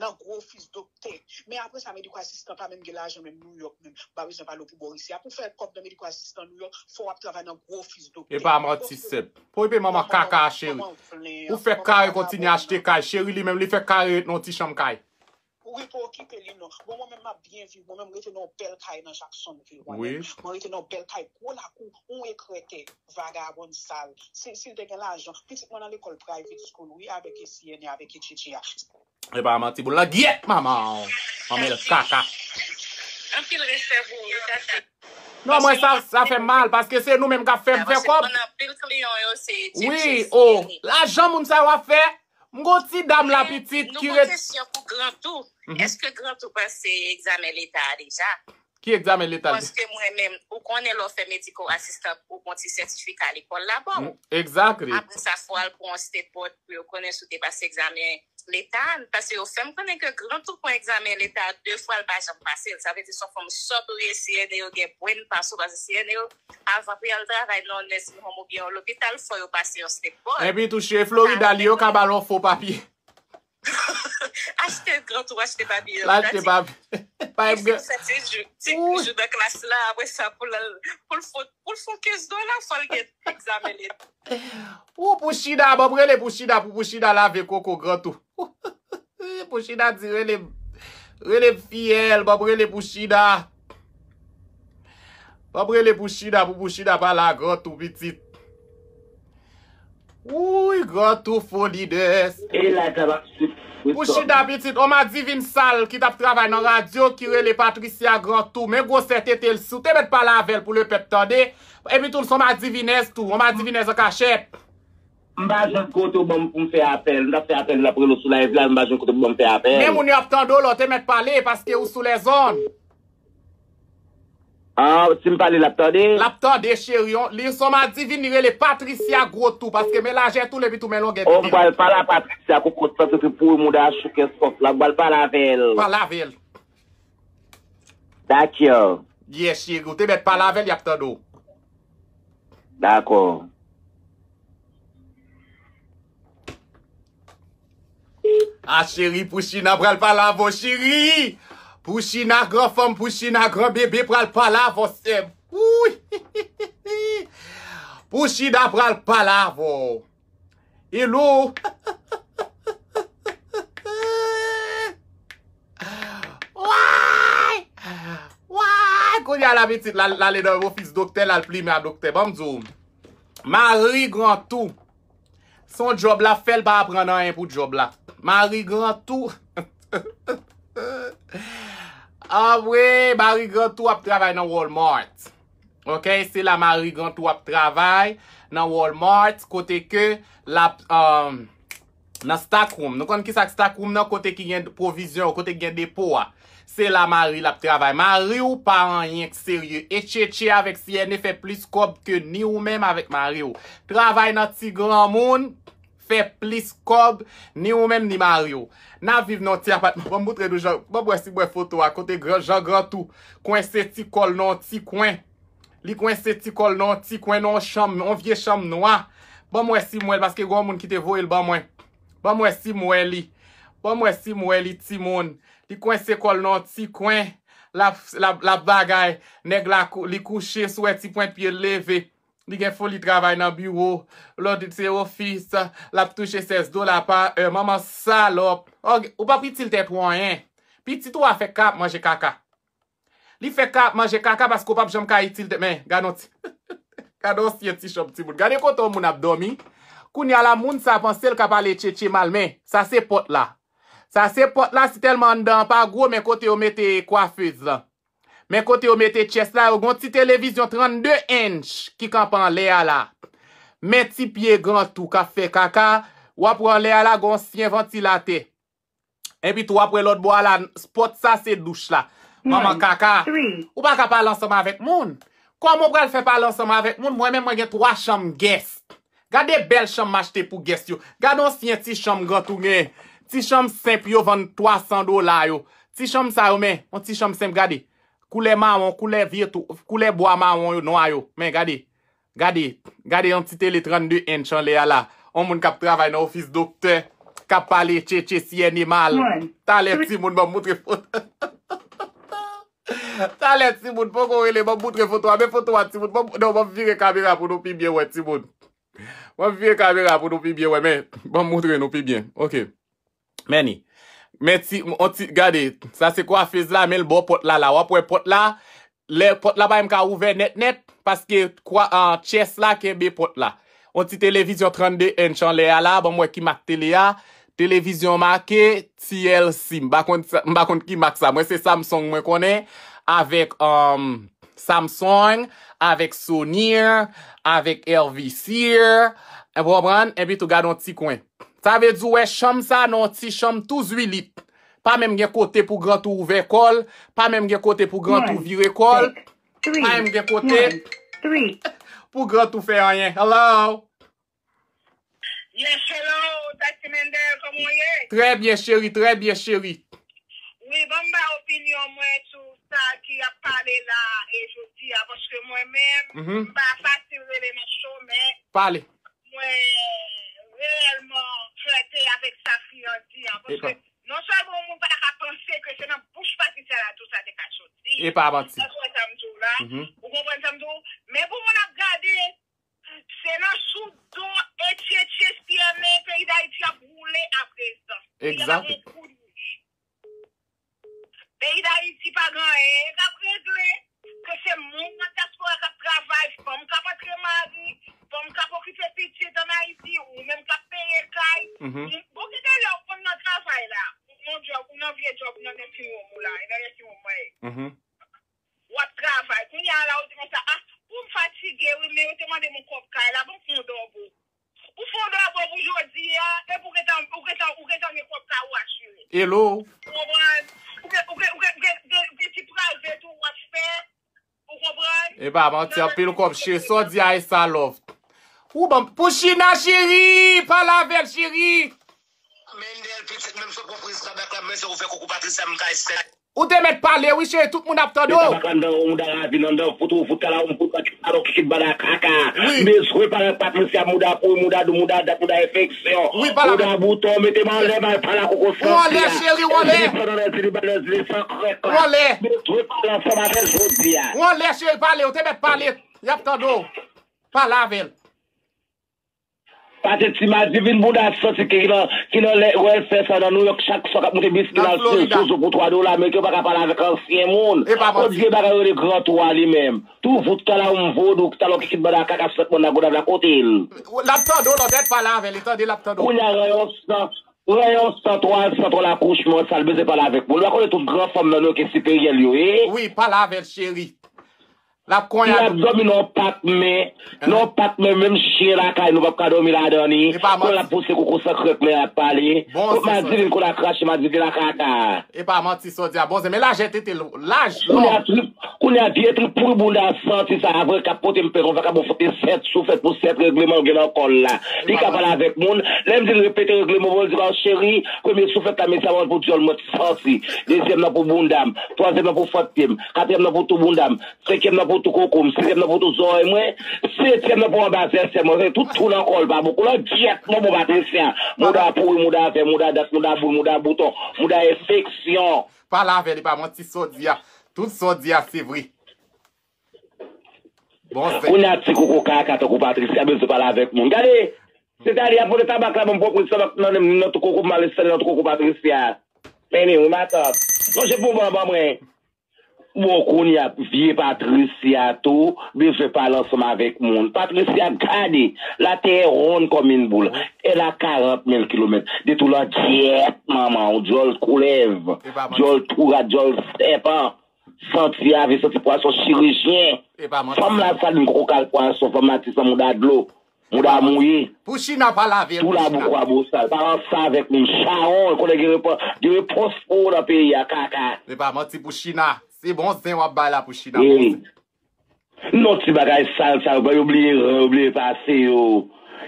Nan gwo ofis doktè. Men apre sa, mediko asistan pa menm gen lajan menm New York menm. M pa bezwen pale w pou bò isi a. Pou fè kòb nan mediko asistan New York, fò w ap travay nan gwo ofis doktè. E pa manti sèp. Pou epe manman kaka a cheri. Ou fè kare kontinye achte kay. Cheri li menm li fè kare ret nan ti chanm kay. Wi, pa okipe li non. Bon, mwen menm m ap byen viv. Mwen menm m rete nan yon bèl kay nan Jacksonville. Mwen menm, mwen rete nan yon bèl kay gwo lakou, yon ekrètè, vagabòn sal. Si, si l te gen lajan, pitit mwen nan lekòl private school, wi, avèk C N A, avèk etchetche a. E pa manti, boul la gyèt manman w. Manman l kaka. Anpil respè pou ou, wi, tati. Non, mwen sa, sa fè m mal, paske se nou menm k ap fè m fè kòb. Anpil kliyan yo se etchetche. Wi, o, lajan moun sa yo ap fè. M gon ti dam la pitit ki ret. Nou gon kesyon pou Grantou. Èske Grantou pase egzamen leta a deja? Ki egzamen leta? Paske mwen menm, ou konnen lè w fè mediko asistan, ou gon ti sètifika lekòl la ba w. Exactly. Apre sa, fò w al pou yon state board pou yo konnen si w te pase egzamen leta. Paske yo fè m konnen ke Grantou pran egzamen leta de fwa, l pa janm pase l. Sa vle di se yon fòm sòt ou ye, C N A yo gen brenn pa w, paske C N A yo, avan pou y al travay nan yon nursing home oubyen yon lopital, fò yo pase yon state board. Epi tou, se Florida li yo ka ba l yon fo papye. Achte Grantou, achte papye. L achte papye. Pa gen. Ti jou, ti jou nan klas la, apre sa, pou l, pou l fon, pou l fon kenz dola, fò l gen egzamen leta. Ou pou chida, ban m rele pou chida, pou pou chida lave koko Grantou. Pou chida di rele, rele fiyèl, ban m rele pou chida. Ban m rele pou chida, pou pou chida pale a Grantou pitit. Wouy, Grantou fo lidès. E la tabak sou. Pou chida pitit, on madivin sal ki t ap travay nan radyo ki rele Patricia Grantou. Men gwosè tete l, si w te mèt pale avè l pou lepèp tande. Epi tou, l se on madivinèz tou, on madivinèz an kachèt. M pa jwenn kote w ban m pou m fè apèl. M t ap fè apèl, m t ap rele w sou live la, m pa jwenn kote w ban m fè apèl. Men moun yo ap tande w la, w te mèt pale, paske ou sou lèzonn. Ah, si m pale, l ap tande? L ap tande, cheri. Li se on madivin, li rele Patricia Gwotou, paske men lajè tou, epi tou men longè tete. Oh, m pral pale a Patricia, koko santi pou mouda chouken sòs la. M pral pale avè l. Pale avè l. Dakò. Yes, cheri. Ou te mèt pale avè l, y ap tande w. Dakò. Ah, cheri, Pouchina pral pale avè w, cheri. Pouchina, gran fanm, Pouchina, gran bebe pral pale avè w, sè m. Wouy. Pouchina pral pale avè w. Hello. Way! Way! Kounye a la pitit, l al, l ale nan ofis doktè, l al plimen a doktè. Ban m di w. Mari Grantou. Se yon djòb l ap fè, l pa aprann anyen pou djòb la. Mari Grantou. Anmwe, Mari Grantou ap travay nan Walmart. Ok, se la Mari Grantou ap travay nan Walmart, kote ke l ap, um, nan stock room. Nou konn ki sa k stock room nan, kote ki gen pwovizyon, kote ki gen depo a. Se la Mari l ap travay. Mari w pa anyen k serye. Etchetche avèk C N A fè plis kòb ke ni ou menm avèk mari w. Travay nan ti granmoun fè plis kòb ni ou menm ni mari w. N ap viv nan yon ti apatman. Ban m moutre nou jan, ban m wè si m wè foto a kote gran, Jan Grantou kwense ti kò l nan yon ti kwen. Li kwense ti kò l nan yon ti kwen, nan yon chanm, yon vye chanm nwa. Ban m wè si m wè l, paske gen yon moun ki te voye l ban mwen. Ban m wè si m wè li. Ban m wè si m wè li, timoun. Li kwense kò l nan yon ti kwen. L ap, l ap, l ap bagay. Nèg la, kou-, li kouche, si w wè ti pwent pye l leve. Li gen foli travay nan biwo. Lòt se ofis. L ap touche sèz dola pa è. Manman salòp. Ou p ap itil tèt ou anyen. Pitit ou a fè k ap manje kaka. Li fè ka ap manje kaka paske w p ap janm ka itil tèt. Men, gade yon ti, gade yon syen ti chanm timoun. Gade kote yon moun ap dòmi. Kounye a la, moun sa panse l ka pale tchetche mal, men sa se pòt la. Sa se pòt la, si tèlman anndan an pa gwo, men kote yo mete kwafez lan. Men kote yo mete chest la, yo gen yon ti televizyon trannde inch ki kanpe anlè a la. Men ti pye gran tou k ap fè kaka, w ap wè anlè a la, gen yon syen vantilatè. Epi tou, w ap wè lòt bò a la, pòt sa se douch la. Manman kaka, ou pa ka pale ansanm avèk moun. Kòman w pral fè pale ansanm avèk moun? Mwen menm, mwen gen twa chanm guest. Gade bèl chanm m achte pou guest yo. Gade yon syen ti chanm gran tou gen. Ti chanm senp yo vann twa san dola yo. Ti chanm sa yo, men, yon ti chanm senp, gade. Koulè mawon, koulè vye tou, koulè bwa mawon yo, nwa yo. Men, gade. Gade, gade yon ti tele trannde inch anlè a la. Yon moun k ap travay nan ofis doktè, k ap pale tchetche, siyène mal. Talè timoun, ban m moutre foto. Talè timoun, poko rele, ban m moutre foto a. Men foto a, timoun, ban m, non, ban m vire kamera pou nou pi byen wè, timoun. Ban m vire kamera pou nou pi byen wè, men ban m moutre nou pi byen. Ok. Men ni. Men ti, on ti, gade, sa se kwafez la, men l bò pòt la la. W ap wè pòt la, lè pòt la pa menm ka ouvè nèt nèt, paske kwa, ah, chest la kenbe pòt la. On ti televizyon trannde inch anlè a la, ban m wè ki mak tele a. Televizyon make T L C. M pa konn sa, m pa konn ki mak sa. Mwen se Samsung mwen konnen, avèk, um, Samsung, avèk Sony, avèk L V C, ou konprann? Epi tou gade yon ti kwen. Sa vle di w wè chanm sa nan yon ti chanm tou zwilit. Pa menm gen kote pou gran tou ouvè kò l, pa menm gen kote pou gran tou vire kò l, pa menm gen kote pou gran tou fè anyen. Hello? Yes, hello, Taxi Mendel, kòman w ye? Trè byen, cheri, trè byen, cheri. Wi, ban m ba opinyon mwen sou sa ki ap pale la, e jodi a, paske mwen menm, m pa fasil rele nan cho, men pale. Mwen reyèlman flète avèk sa fi an di an, paske non sèlman yon moun pa ta ka panse ke se nan bouch Patricia la tou sa te ka soti. E pa manti. Èske w wè sa m di w la? Ou konprann sa m di w? Men pou moun ap gade, se nan sou do etchetche siyène peyi Dayiti ap woule aprezan. Peyi a pa gon kout wouj. Peyi Dayiti pa gen anyen k ap regle, ke se moun nan dyaspora k ap travay, fanm k ap antre mari, fanm k ap okipe pitit ann Ayiti, ou menm k ap peye kay. Bon, ki de lè w konn nan travay la, ou nan djòb, ou nan vye djòb, ou nan nèg ki wonm ou la, e nan nèg ki wonm mwen ye. W ap travay. Kounye a la, ou di konsa, ah, pou m fatige, wi, men yo te mande m yon kòb kay la, ban m fè yon dòbo. Ou fè yon dòbo pou jodi a, epi ou gentan, ou gentan, ou gentan gen kòb kay ou asire. Hello. Ou konprann? Ou gen, ou gen, ou gen, gen, gen, gen ti private ou w ap fè. Ou konprann? E pa manti, anpil kòb, cheri. Sa w di a, e sa love. Ou ban m, pou China, cheri! Pale avè l, cheri! Mendel, pitit, menm si w pran priz tabak la, men se ou fè koukou Patricia, m ka espere. Ou te mèt pale, wi, cheri, tout moun ap tande w. Tabak la anndan, ou mouda ravin anndan, fout ou, fout kala, ou m fout pati, alò ki kit banda kaka. M bezwen pale ak Patricia, mouda pouri, mouda dou, mouda dat, mouda enfeksyon. Wi, pale avè l. Mouda bouton, mete m anlè, bay pala koko santi a. Ou anlè, cheri, ou anlè. Zili pran nan zili, bay nan zili, san krèk la. Ou anlè. M bezwen pale ansanm avè l jodi a. Ou anlè, cheri, pale, ou te mèt pale. Y ap tande w. Pale avè l. Pase ti madivin bouda santi ki nan, ki nan lè, wè l fè sa nan Nouyòk, chak swa k ap moute bis ki nan al sou, sou, sou pou twa dola, men ke yo pa ka pale avèk ansyen moun. Odye bagay yo rele gran tou a li menm. Tou vout kala ou m vodou, talò ki kit banda kaka sèt moun nan Gonayiv la kote l. L ap tande w, lòt pale avè l, li tande, l ap tande w. Kounye a ranyon san, ranyon san twa, san twa lakouch mwen, sa l bezwen pale avèk moun. Ou pa konnen tout gran fanm nan nou ki siperyè l yo ye? Wi, pale avè l, cheri. L ap konnya. N ap dòmi nan yon pak, men, nan yon pak, men menm chen lakay nou p ap ka dòmi ladan li. Kounye a l ap pouse koko san krèk lè y ap pale. Kot madivin, kote l ap krache, madivin la kaka. E pa manti sa w di a, bon zen, men lajè tete l, laj long. Kounye a trip, kounye a vye trip pouri bounda santi sa a vre k ap pote m pè konsa, k ap bon fote sèt sou fèt pou sèt regleman l gen nan kò l la. Li ka pale avèk moun. Lè m di l repete regleman pou l di ba w cheri, premye sou fèt la, medikaman pou dyòl mwen santi. Dezyèm nan pou bounda m. Twazyèm nan pou fant pye m. Katriyèm nan pou tou bounda m. Senkyèm nan pou tou koko m, sizyèm nan pou tou zòrèy mwen, setyèm nan pou anba zèsè mwen, tout tou nan kò l pa bon. Koulè dyèt mwen bon Patricia. Mouda pouri, mouda vè, mouda dat, mouda boul, mouda bouton, mouda enfeksyon. Pale avè l, e pa manti sa w di a. Tout sa w di a, se vre. Bon, se. Kounye a ti koko kaka tankou Patricia bezwen pale avèk moun. Gade, se ta li ap pote tabak la, ban m pran priz tabak nan, nan tou koko m, al enstale nan tou koko Patricia. Men li, wi, matant. Lonje pou ban, ban mwen. Bon, kounye a, vye Patricia tou bezwen pale ansanm avèk moun. Patricia, gade, la terre est ronde comme une boule. Elle a quarante mille kilomètres. De tou la dyèt, manman, ou djòl koulèv, djòl tou rat, djòl sèpan. Santi ave, santi pwason chirijyen. Fanm la salin koko kal pwason, fanm la ti san mouda dlo. Mouda mouye. Pou China pa lave l. Tou la boukou a bosal. Pa ranse avèk moun. Chawon, konnen gen repons, gen repons pou ou nan peyi a, kaka. Se pa manti pou China. Se bon zen w ap bay la pou China. Bon zen. Non, ti bagay sal sa yo, yo bliye ran, yo bliye pase yo.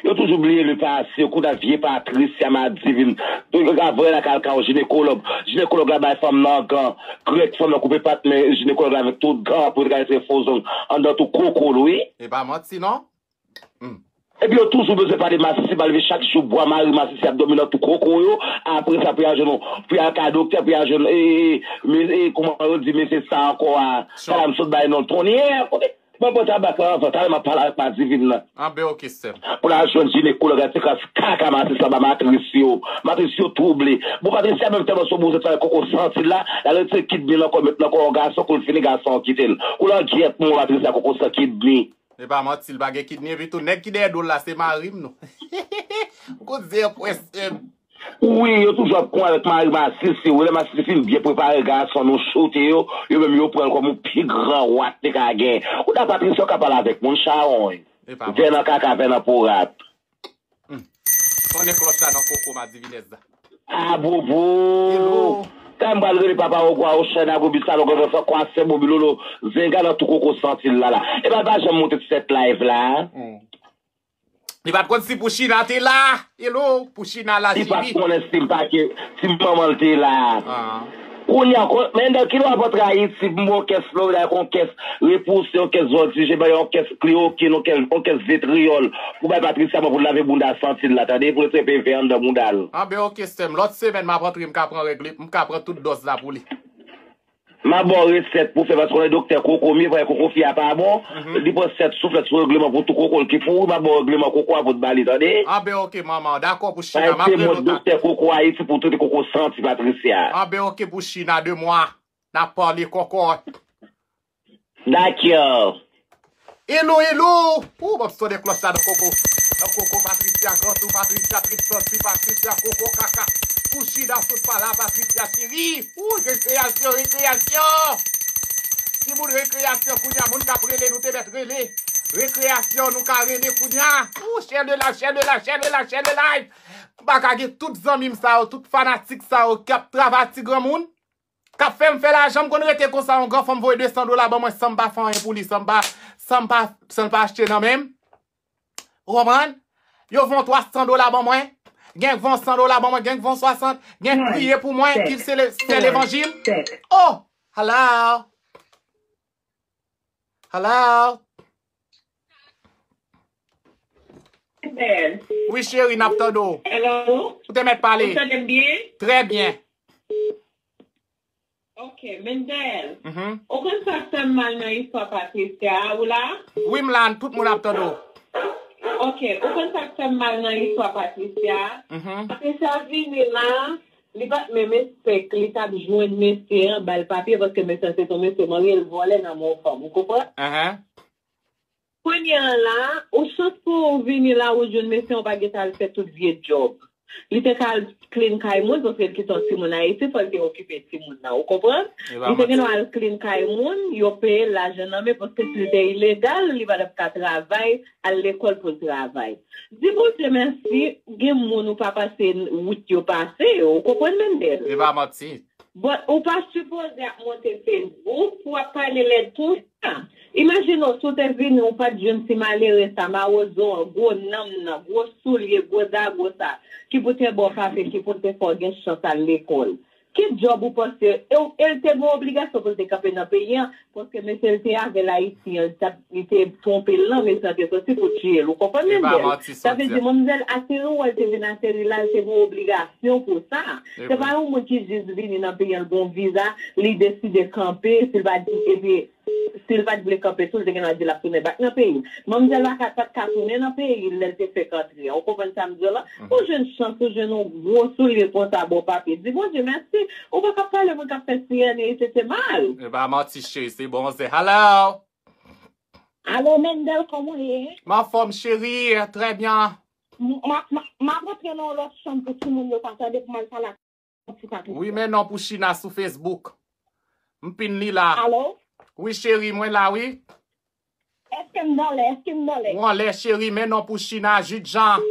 Yo toujou bliye le pase yo, kounye a vye Patricia Madivin. Yo ka voye l al kay yon jinekològ. Jinekològ la bay fanm nan gan. Krèk fanm nan koupe pat men jinekològ la avèk tout gan pou yo te ka retire fo zong anndan tou koko l, wi. E pa manti, non. Epi yo toujou bezwen pale masisi, pa leve chak jou bwa mari masisi ap dòmi nan tou koko yo. Apre sa, pou y al jwenn, pou y al ka doktè, pou y al jwenn, e, e, e, me- e, kòman yo di, mesye sa ankò a, sa la m sot bay non l Tonyè. Kote, mwen pran tabak la anvan, talè m ap pale avèk Madivin nan. Anben, oke, sè m. Pou l al jwenn jinekològ la, ti kras kaka masisi anba matris yo. Matris yo twouble. Bon, Patricia menm tèlman sou bouzen sa koko santi l la, l al retire kidney l ankò, met nan kò yon gason, kou l fini gason an kite l. Kou l an gyèt, mon Patricia koko san kidney. E pa manti, l pa gen kidney epi tou. Nèg ki dèyè do l la, se mari m, non. Ou konn se yon pwès, em. Wi, yo toujou ap kon avèk mari masisi. Wi, lè masisi fin byen prepare gason nou choute yo, yo menm yo pran l kòm yon pi gran wa te ka gen. Ou ta Patricia ka pale avèk moun chawony. Vè nan kaka, vè nan po rat. Sonnen klòch la nan koko madivinèz la. Abobo! Hello. Kay m pral rele papa Ogwa Oshèn Agobi Salon Gògò San Kwasè Bobilolo. Zenga nan tou koko santi l la la. Epa l pa janm monte sèt live la. Li pa t konn si Pouchina te la. Hello, Pouchina la. Li pa t konnen si m pa ke si manman l te la. Kounye a, men nan kilè w ap antre Ayiti, pou m ba w kès Florida, yon kès repouse, yon kès vòltije, ba yon kès klewokèn, yon kès, yon kès vetriyòl, pou bay Patricia mwen pou l lave bounda santi l la, tande, pou l trepe vè anndan bounda l. Anben, oke, sè m. Lòt semèn, m ap antre, m ka pran règle, m ka pran tout dòz la pou li. M ap ba w resèt pou fè, paske konnen doktè koko m ye, paske koko fi a pa bon, li pran sèt souflèt sou regleman pou tou koko l ki pouri, m ap ba w regleman koko a pou t ba li, tande? Anben, oke, manman, dakò, Pouchina, m ap rele w ta. Doktè koko Ayiti pou trete koko santi Patricia. Anben, oke, Pouchina, de mwa. N ap pale kòkòt. Dakò. Hello, hello. Ou, ban m sonnen klòch la nan koko. Nan koko Patricia, gran tou Patricia, trip santi Patricia, koko kaka. Pouchina sot pa la, Patricia cheri. Ou, rekreyasyon, rekreyasyon. Timoun rekreyasyon, kounye a, moun k ap rele, nou te mèt rele. Rekreyasyon, nou ka rele kounye a. Ou, share the live, share the live, share the live, share the live. M pa ka gen tout zanmi m sa yo, tout fanatik sa yo k ap travay ti granmoun. K ap fè m fè lajan, m konn rete konsa, yon granfanm voye de san dola ban mwen san m pa fè anyen pou li, san m pa, san m pa, san l pa achte nan men m. Ou konprann? Yo voye yon twa san dola ban mwen, gen k voye yon san dola ban mwen, gen k voye yon swasant, gen k priye pou mwen, ki sele, sè levanjil. Oh! Hello! Hello? Mendel. Wi, cheri, n ap tande w. Hello? Ou te mèt pale. Ou tande m byen? Trè byen. Ok, Mendel. Mhm. Ou konn sa k fè m mal nan istwa Patricia a, ou la? Wi, m la, tout moun ap tande w. Ok, ou konn sa k fè m mal nan istwa Patricia a? Mhm. Patricia vini la, li pa t menm espèk, li t ap jwenn mesye an, ba l papye, paske mesye an se t on mesye marye, l vòlè nan men yon fanm, ou konprann? Ahan. Kounye a la, ou chans pou ou vini la, ou jwenn mesye an pa gentan al fè tout vye djòb. Li te ka al clean kay moun, paske l kite yon timoun Ayiti, fò l te okipe timoun nan, ou konprann? Li te gen dwa al clean kay moun, yo peye l lajan nan men, paske si l te ilegal, li pa t ap ka travay, al lekòl pou l travay. Di Bondye mèsi, gen moun ou pa pase wout yo pase yo, ou konprann, Mendel? E pa manti. But ou pa sipoze ap monte Facebook pou w ap pale lèd konsa. Imajine w, si w te vini, ou pa t jwenn ti malere sa, mawozo an, gwo nanm nan, gwo soulye, gwo zago sa, ki pou te ba w kafe, ki pou te fè w gen chans al lekòl. Ki djòb ou panse, e, e l te gen obligasyon pou l te kanpe nan peyi an, paske mesye l te avè l Ayiti an, li t ap, li te twonpe l lan, mesye an te soti pou tiye l. Ou konprann, Mendel? Sa vle di, manmzèl ateri w wè l te vin ateri la, l te gen obligasyon pou sa. Se pa yon moun ki jis vini nan peyi an, l gen yon viza, li deside kanpe, si l pa di, epi Si l pa t vle kanpe sou l, te gen dwa di l ap tounen bak nan peyi l. Manmzèl la ka, pa t ka tounen nan peyi l lè l te fèk antre a. Ou konprann sa m di w la? Ou jwenn chans, ou jwenn yon gwo soulye konsa bò papye. Di Bondye mèsi. Ou pa ka pale moun k ap fè C N A, se, se mal. E pa manti, cheri, se bon, se hello. Alo, Mendel, kòman w ye? M anfòm, cheri, trè byen. M, m, m, m ap rantre nan yon lòt chanm pou timoun yo pa tande pou m al pale ak Wi, men non pou China sou Facebook. M pin li la. Alo? Wi, cheri, mwen la, wi. Èske m nan lè? Èske m nan lè? Ou anlè, cheri, men non pou China, Jude Jean.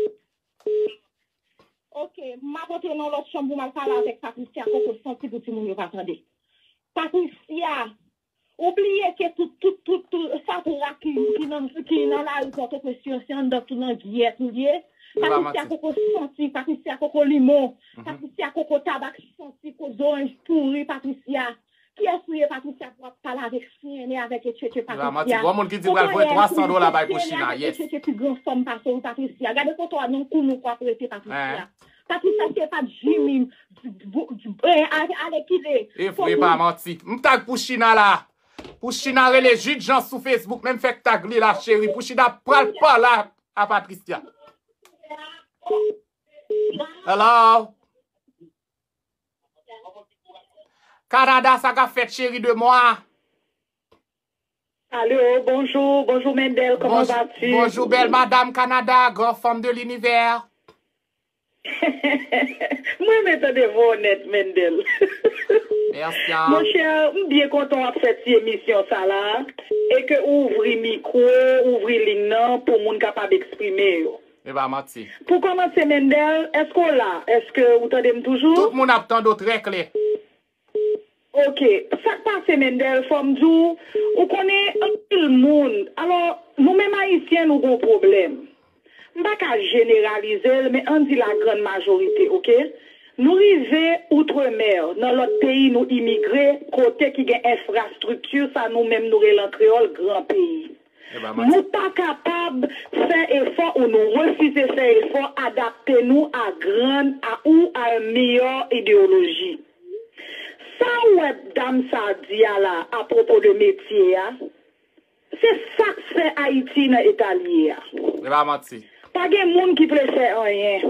Ok, m ap antre nan lòt chanm pou m al pale avèk Patricia, kòkòt santi pou timoun yo pa tande. Patricia, ou bliye ke tout, tout, tout, tout fatra ki, ki nan, ki nan lari Pòtoprens yo, se anndan tou nan gyèt ou ye. Patricia koko santi, Patricia koko limon, Patricia koko tabak santi, ko zoranj pouri, Patricia. Kiyès ou ye, Patricia, pou w ap pale avèk C N A, avèk etcetera, Patricia? Granmati, gon moun ki di pral voye twa san dola bay pou China, yes. Etcetera, pi gran fanm pase w, Patricia. Gade kote w nan kou nou w ap rete, Patricia. Patricia, si e pa t Jimmy, ale kile. E vre, pa manti. M tag pou China la. Pou China rele Jude Jean sou Facebook, menm fèk tag li la, cheri. Pou China pral pale a Patricia. Hello? Kanada, sa k ap fèt, cheri de mwa? Allô, bonjour, bonjour Mendel, comment vas-tu? Bonjour, belle madame Canada, grande femme de l'univers. Mwen renmen tande vwa w nèt, Mendel. Merci. Monchè, m byen kontan w ap fè ti emisyon sa la, e ke ou ouvri mikwo, ouvri liy nan pou moun kapab eksprime yo. E pa manti. Pou kòmanse, Mendel, èske w la? Èske ou tande m toujou? Tout moun ap tande w trè klè. Ok, sa k pase, Mendel, fò m di w, ou konnen anpil moun, alò, nou menm Ayisyen, nou gon pwoblèm. M pa ka jeneralize l, men ann di la grann majorite, ok? Nou rive outremè, nan lòt peyi, nou imigre, kote ki gen enfrastrikti, sa nou menm nou rele an kreyòl gran peyi. Nou pa kapab fè efò ou nou refize fè efò adapte nou a grann a ou a yon meyè ideyoloji. Sa ou wè dam sa di a la apwopo de metye a, se sa k fè Ayiti nan eta l ye a. E pa manti. Pa gen moun ki vle fè anyen.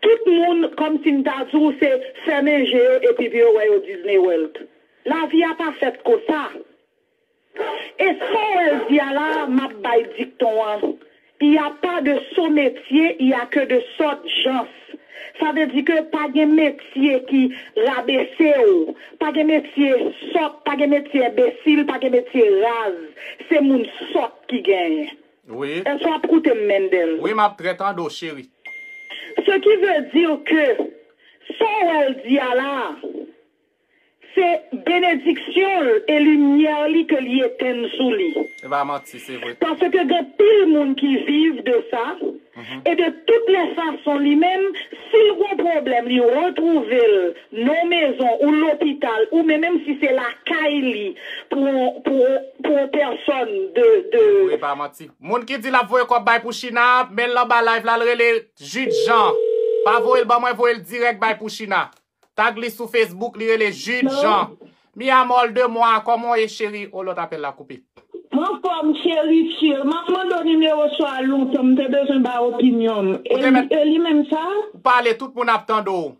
Tout moun, kòmsi m ta di w, se fèmen je yo epi pou yo wè yo Disney World. Lavi a pa fèt konsa. E sa w wè l di a la, m ap bay dikton an. Il y a pas de sot métier, il y a que de sottes gens. Sa vle di ke pa gen metye ki rabese w, pa gen metye sòt, pa gen metye enbesil, pa gen metye raz. Se moun sòt ki genyen. Wi. Èske w ap koute m, Mendel? Wi, m ap trè tande w, cheri. Ce qui veut dire que sa w wè l di a la, se benediksyon l e limyè li ke li etenn sou li. Se pa manti, se vre. Paske gen pil moun ki viv de sa, e de tout lè fason, li menm, si l gon pwoblèm, li retwouve l nan mezon ou lopital, ou men menm si se lakay li pou, pou, pou yon pèsòn de, de. Se vre, pa manti. Moun ki di l ap voye kòb bay pou China, men l anba live la, l rele Jude Jean. Pa voye l ban mwen, voye l dirèk bay pou China. Tag li sou Facebook, li rele Jude Jean. Mi amor de moi, kòman w ye, cheri? O, lòt apèl la koupe. M anfòm, cheri, chill. M ap mande w nimewo sa a lontan, m te bezwen ba opinyon m. E li, e li menm sa? Ou pale, tout moun ap tande w.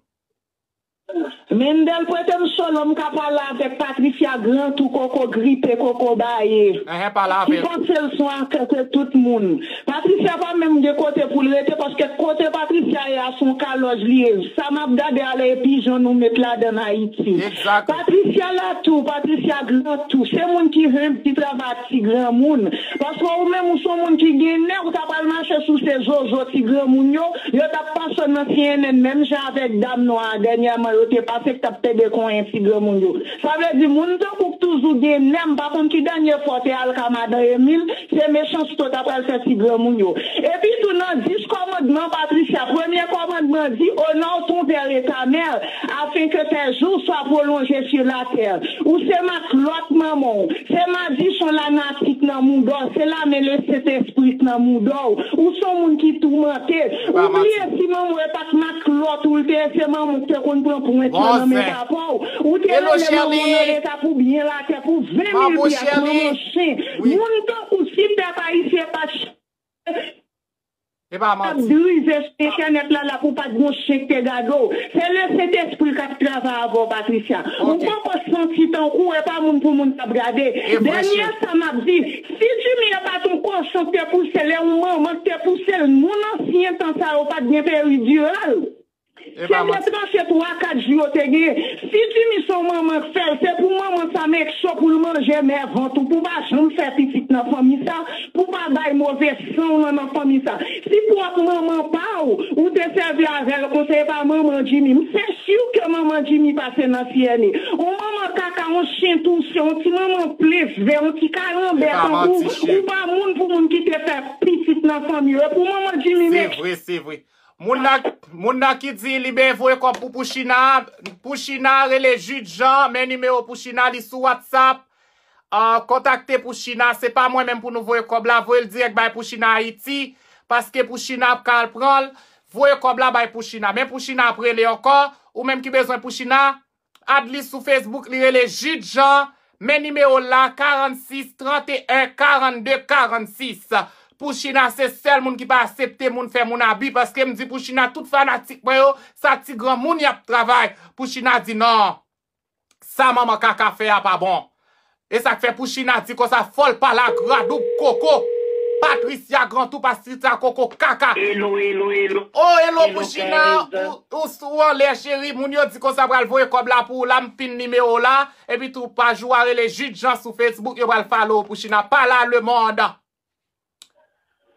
Mendel, prete m solo, m ka pale avèk Patricia Gran tou, koko gripe, koko baye. Enhen, pale avè l. Ki panse l se yon akè ke tout moun. Patricia pa menm gen kote pou l rete, paske kote Patricia ye a se yon kalòj li ye. Sa m ap gade a la, e pijan nou met ladan n Ayiti. Egzakteman. Patricia la tou, Patricia Gran tou. Se moun ki henb, ki travay ak ti granmoun. Paske ou menm, ou se yon moun ki gen nè, ou ta pral mache sou se zozo ti granmoun yo, yo t ap pase w nan C N N menm jan avèk dam nwa a dènyèman yo te pase k t ap pede konyen ti granmoun yo. Sa vle di, moun tankou w k toujou gen nè, m pa konn ki dènye fwa w te al ka madan Emil, se mechanste w ta pral fè ti granmoun yo. Epi tou, nan dis kòmandman Patricia, premye kòmandman di, honore ton père et ta mère, afin que tes jours soient prolongés sur la terre. Ou se matlòt manman w, se madichon lanatik nan mouda w, se lame Lesentespri k nan mouda w. Ou se yon moun ki toumante. Ou bliye si manman w e pa t matlòt ou l te ye, se manman w k te konn pran Mwen tire nan men papa w. Ou te rele manman nan leta pou byen latè pou ven mil pyas, manman chen. Moun tankou si pèp ayisyen pa t ap drive sou entènèt la, la pou pa t gon chen k te gade w. Se le Sentespri k ap travay avè w, Patricia. Ou poko santi tankou e pa moun pou moun k ap gade. Dènye sa m ap di, si Jimmy e pa t yon kochon k te pouse l, e yon manman k te pouse l, moun ansyen tan sa yo pa t gen peridiral. Se te tranche twa kat jou yo te genyen. Si Jimmy se yon manman k fè l, se pou manman sa make sure pou l manje mè vant ou, pou pa janm fè pitit nan fanmi sa, pou pa bay move san w lan nan fanmi sa. Si pwòp manman pa w, ou te sèvi avè l konsa, e pa manman Jimmy. M se si ke manman Jimmy pase nan C N A. Yon manman kaka, yon chen touche, yon ti manman plis vè, yon ti kalanbè tankou, ou pa moun pou moun ki te fè pitit nan fanmi yo. E pou manman Jimmy make sure. Se vre, se vre. Moun nan, moun nan ki di li ben voye kòb pou Pouchina, Pouchina rele Jude Jean, men nimewo Pouchina li sou WhatsApp. Ah, kontakte Pouchina, se pa mwen menm pou nou voye kòb la, voye l dirèk bay Pouchina Ayiti, paske Pouchina ap ka al pran l, voye kòb la bay Pouchina. Men Pouchina ap rele ankò, ou menm ki bezwen Pouchina, add li sou Facebook, li rele Jude Jean, men nimewo l la, karannsis, tranteyen, karannde, karannsis. Pouchina se sèl moun ki pa aksepte moun fè moun abi, paske m di Pouchina tout fanatik mwen yo, sa ti granmoun y ap travay. Pouchina di non, sa manman kaka fè a pa bon. E sa k fè Pouchina di konsa fò l pale ak Radoub Koko. Patricia Grantou, Patricia Koko kaka. Hello, hello, hello. Oh, hello, Pouchina. Ou, ou, ou anlè cheri, moun yo di konsa pral voye kòb la pou ou la, m pin nimewo la. Epi tou, paj ou a rele Jude Jean sou Facebook, yo pral follow Pouchina. Pale a lemonn.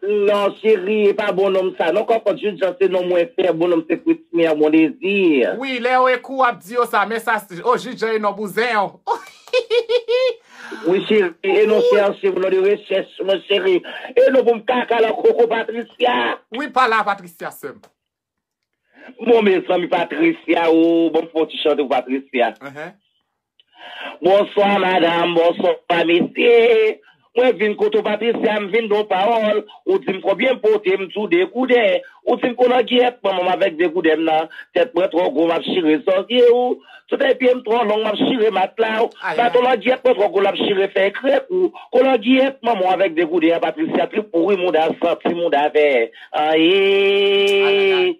Non, cheri, e pa bon nonm sa. Non, kòkòt, Jude Jean se non mwen fè, bon nonm se Fritz Mia, bon dezi. Wi, lè yo ekou ap di yo sa, men sa, o Jude Jean e non bouzen yo. Wi, cheri, e non chèche, non de rechèch, mon cheri. E non pou m kaka nan koko Patricia. Wi, pale a Patricia, sè m. Bon, mezanmi, Patricia, o, bon, m fè yon ti chante pou Patricia. Bonswa, madanm, bonswa, mesye. Mwen vin kote w, Patricia, m vin ba w pawòl. Ou di m konbyen m pote, m di w de gouden. Ou di m kolangiyèt manman m avèk de gouden m nan. Tèt mwen twò gwo, m ap chire zòrye w. Sotèl pye m twò long, m ap chire matla w. Baton langiyèt mwen twò gwo, l ap chire fèy krèk ou. Kolangiyèt manman w avèk de gouden an, Patricia, trip pouri mouda santi mouda vè. Anyen.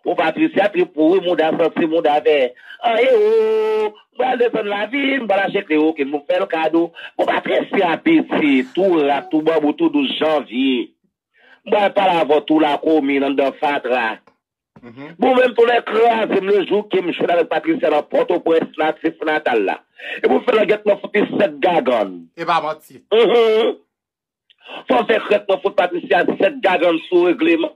O Patricia, trip pouri mouda santi mouda vè. Anyen o. M pral desann lavi, m pral achte kle oke, m fè l kado. Bon, Patricia, pitit, tou rat, tou banbou, tou dous janvye. M pral pale avè w tou lakomin anndan fatra. Bon, menm tou lè kraze m lejou ke m jwenn avèk Patricia nan Pòtoprens natif natal la. E pou m fè langèt mwen fout li sèt gagann. E pa manti. Fò m fè krèk mwen fout Patricia sèt gagann sou regle m.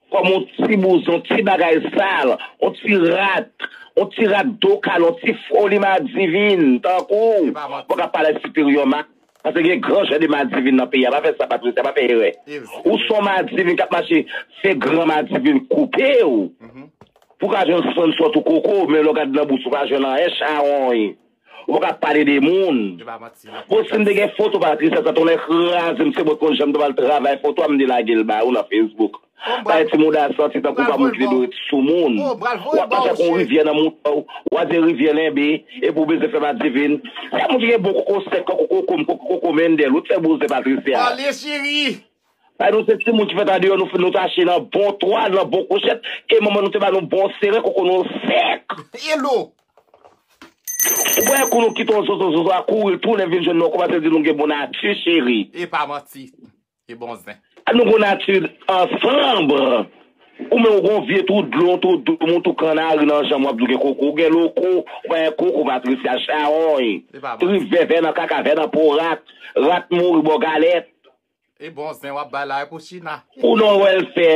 Kòm yon ti bouzon, ti bagay sal, yon ti rat, yon ti rat do kal, yon ti foli madivin, tankou w. Mwen ka pale siperyè ma. Paske gen gran jan de madivin nan peyi a. Pa fè sa, Patricia, pa fè erè. Ou se yon madivin k ap mache, se gran madivin koupe w. Pou ka jwenn sponsò tou koko, men lè w gade nan bous ou pa jwenn anyen, chawony. Ou pa ka pale de moun. Bon, si m te gen foto Patricia, sa tonè kraze m, se mwen konn jan m te pral travay foto a, m te lage l ba ou nan Facebook. Bay ti mouda santi tankou pa moun ki te dwe sou moun. W ap pase ak yon rivyè nan mouda w, w a di rivyè lenbe, epi w bezwen fè madivin. Se moun ki gen bon koko sèk, koko kokomo, koko mendèl, ou t fè bouzen Patricia. Pale, cheri. Bay nou se timoun ki fèt andeyò, nou, nou tache nan bon twal, nan bon kouchèt, e manman nou te ba nou bon seren, koko nou sèk. Hello. Ou wè kou nou kite yon zozo, zozo a kouri tounen vin jwenn nou, kòmanse di nou gen bon nati, cheri. E pa manti. E bon zen. Nou gon nati ansanm. Ou menm ou gon vye tou dlo, tou doum, tou kannari nan janm w ap di w gen koko, ou gen loko, ou pa gen koko, Patricia, chawony. Trip vè, vè nan kaka, vè nan po rat, rat mouri bò galèt. E bon zen w ap bay la, e pou China. Ou nan wèlfè,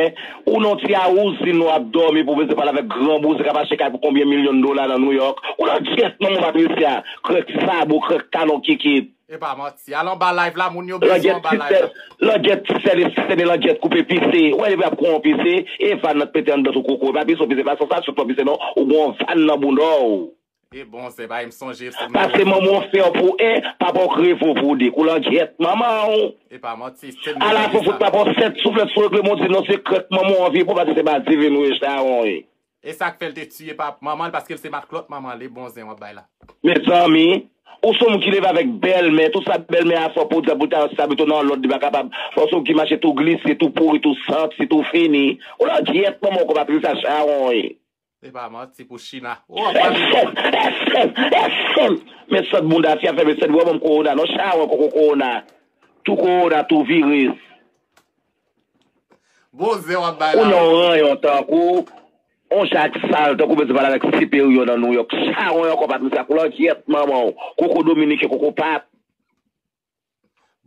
ou nan ti awouzin w ap dòmi pou w bezwen pale avèk gran bouzen k ap achte kay pou konbyen milyon dola nan Nouyòk. Ou nan dyèt manman Patricia, krèk sabo, krèk talon kikit. E pa manti. Al anba live la, moun yo bezwen anba live la. Langyèt ti sèl e sène, langyèt koupe pise. Wè, li ap kouwon pise, e van nan pete anndan tou koko. E pa pise w pise, pa sansasyon w pise non, ou gon van nan bounda w. E bon, se bay m sonje sou nou. Paske manman w fè w pou en, papa w kreve w pou de. Kou langyèt manman w. E pa manti. Ala fou fout papa w sèt souflèt sou regle m, w di non, se krèk manman w vye pran, paske se pa divin ou ye, chawony. E sa k fè l te tiye pa manman l, paske l se matlòt manman l, e bon zen w ap bay la. Mezanmi, ou se yon moun ki leve avèk bèlmè, tout sa bèlmè a fè pou di pou ta sa beton nan lòd li pa kapab. Paske ou ki mache tou glise, tou pouri, tou santi, tou fini. Ou langyèt manman w konpatriyòt sa chawony. E pa manti pou China. Oh, pale. Èsèm, èsèm, èsèm. Men sòt bounda fi a fè men sèt wè manm kowona non chawony koko kowona. Tou kowona, tou viris. Bon zen w ap bay Ou la. nan yon ranyon tankou on jak sal tankou bezwen pale avèk siperyo nan Nouyòk. Chawony ankò Patricia kou langyèt manman w. Koko dominiken koko pat.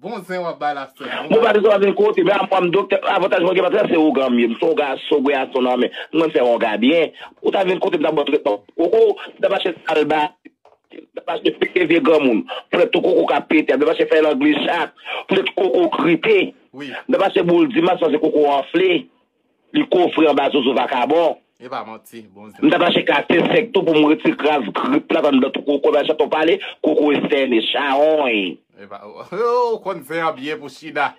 Bon zen w ap bay la sè. Mwen Patricia pa vin kote men apwa m doktè avantaj mwen gen Patricia se ougan m ye. M se yon gason gwe ason nan men mwen fè yon ga byen. Ou ta vin kote m ta bò tretman koko m ta mache salba. M ta mache pete vye granmoun. Poutèt tou koko ka pete. M ta mache fè langlichak. Poutèt koko gripe. Wi. M ta mache boul dimas paske koko anfle. Li kofre anba zozo vakabon. E pa manti, bon zen. M ta mache kase sèk tou pou m retire kras grip la anndan tou koko ba chaton pale koko estène chawony. E pa, oh, oh, ou konn zen an byen pou China.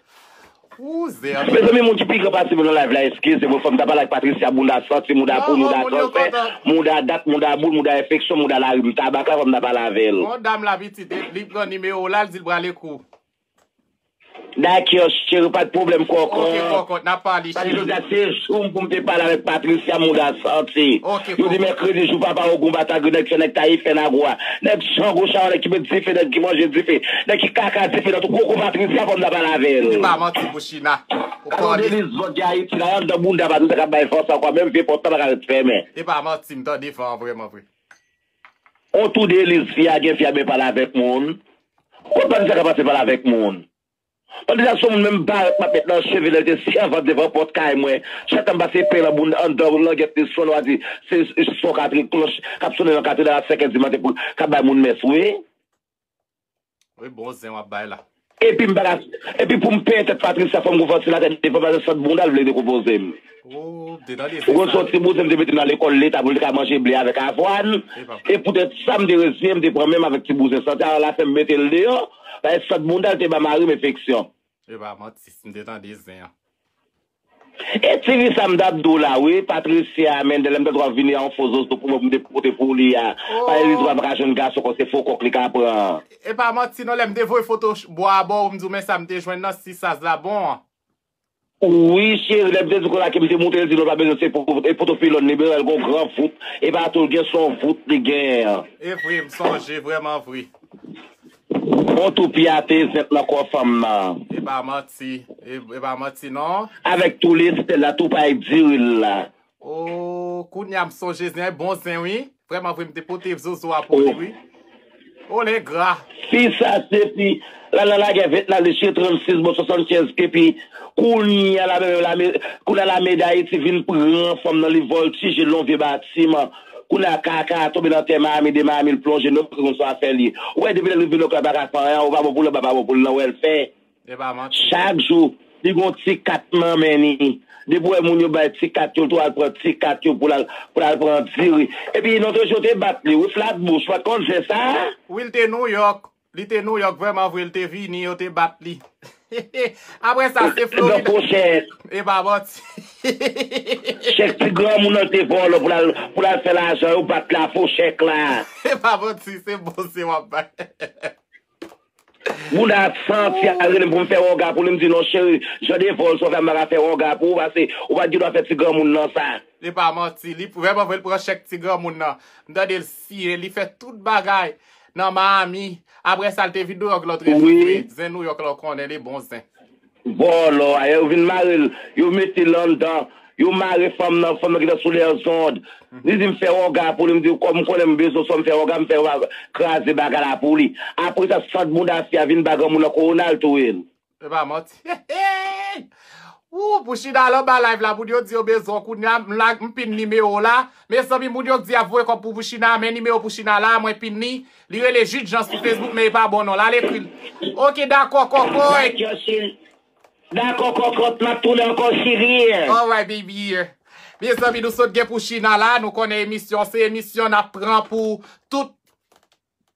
Ou zen an byen. Mezanmi moun ki pi gran pase mwen nan live la eskize mwen fò m ta pale ak Patricia mouda santi mouda Non, pou non, mouda moun yo kansè kontan. Mouda dat mouda boul mouda enfeksyon mouda larim tabak la fò m ta pale avè l. Bon dam la pitit, li pran nimewo w la, l di l prale kou. Dakè cheri pa t pwoblèm Ok, kòkòt. kòkòt, n ap pale, Sa vle di cheri. se jou m pou m te pale avèk Patricia mouda santi. Ok, Yo di kòkòt. Mèkredi jou papa Ogon Batagri nèg fè nèg ta yi fè nagwa. Nèg jango chawa nèg ki met dife nèg ki manje dife. Nèg ki kaka dife nan tou koko Patricia fò m ta pale avè l. E pa manti pou China. Ou Gade yon pale. deliz vòt de Ayiti la yon dan bounda Patricia k ap bay fòs ankò menm vye pòt la pa ka ret fèmen. E pa manti, m tande fò an vrèman vre. On tou deliz fi a gen fi a ben pale avèk moun. Kot Patricia ka pase pale avèk moun? Pandan sa sou moun menm barèt m ap met nan cheve lè l te sèvant devan pòt kay mwen. Chak tan m pase pen nan boun anndan langyèt li sonn w a di se son katri klòch k ap sonnen nan katedral a senkè dimaten pou k ap bay moun mès wi. Wi bon zen w ap bay la. Epi m pa ka epi pou m peye tèt Patricia fò m gon fòti latè devan paske sant bounda l vle dekonpoze m. Ou te tande Ou konn se yon ti bouzen m te mete nan lekòl leta pou l te ka manje ble avèk avwàn. Epa. E poutèt sa m te reziye m te pran men m avèk ti bouzen santi a la fè m mete l deyò. Paske sant bounda l te ba mari m enfeksyon. E pa manti, si m te tande zen an. E ti vi sa m t ap di w la wi, Patricia Mendel lè m te dwa vini a yon fo zozo pou mwen pou m te pote pou li a. Paske li dwa pa ka jwenn gason kon se fo kòk li ka pran. E pa manti non, lè m te voye foto ch- bwa a ba w, m di w men sa m te jwenn nan si saz la bon an. Wi cheri, lè m te di w konsa ke m te montre l di non pa bezwen se pou e poto pilòn li bezwen l gon gran vout, e pa tou l gen se yon vout li genyen an. E vre, m sonje vrèman vre. Bon tou pyate zent nan kò fanm nan. E pa manti, e, e pa manti non. Avèk tou lestèl la, tou pay diri l la. O, kounye a m sonje zen, bon zen wi. Vrèman vre, m te pote zozo a pou li wi. O, lengra. Fi sa se fi, l al nan lagè Vyetnam, li chire trannsis bò swasannkenz kepi. Kounye a lame, lame, kounye a lame Dayiti vin pran fanm nan, li vòltije l nan yon vye batiman. Kounye a kaka a tonbe nan tè mami, de mami l plonje, nou pa konn sa fè li. Ou wè depi lè li vin nan kay pa ka fè anyen, ou pa bon pou li, anba pa bon pou li nan wèlfè. E pa manti. Chak jou, li gon ti kat nan men li. Depi w wè moun yo bay ti kat yo, l tou al pran ti kat yo pou l al, pou l al pran diri. Epi nan te jou yo te bat li, wi flatbouch, pa t konn fè sa. Wi, l te Nouyòk. Li te Nouyòk, vrèman vre, l te vini, yo te bat li. Apre sa, se Florid. Fochèt. E pa manti. Chèk ti granmoun nan te vòlò pou l al, pou l al fè lajan, yo bat la fo chèk la. E pa manti, se bon, se w ap bay. Moun a santi a rele m pou m fè wonga pou li, m di non cheri, jan de vòl sa w fè a m pa ka fè wonga pou ou, paske ou pa t gen dwa fè ti granmoun nan sa. Li pa manti, li vrèman vre, li pran chèk ti granmoun nan. M tande l siye, li fè tout bagay nan Miami. Apre sa, l te vin Nouyòk lòt rezout vre. Zen Nouyòk la, w konnen, li bon zen. Vòlò a, yo vin mare l, yo mete l anndan, yo mare fanm nan, fanm nan gentan sou lèzond. Li di m fè wonga pou li, m di kòm m konnen m bezwen sa, m fè wonga, m fè wonga, kraze bagay la pou li. Apre sa, sant bounda fi a vin ba granmoun nan kowona, l touye l. E pa manti. Ou, pou China la anba live la, moun yo di yo bezwen w kounye a, m la, m pin nimewo la. Mezanmi, moun yo di y ap voye kòb pou, pou China, men nimewo pou China la, mwen pin li. Li rele Jude Jean sou Facebook, men e pa bon non. L al ekri l. Ok, dakò, kòkòy. Dakò, kòkòt, m ap tounen ankò, cheri. Alright, baby. Mezanmi, nou sot gen pou China la. Nou konnen emisyon, se emisyon n ap pran pou tout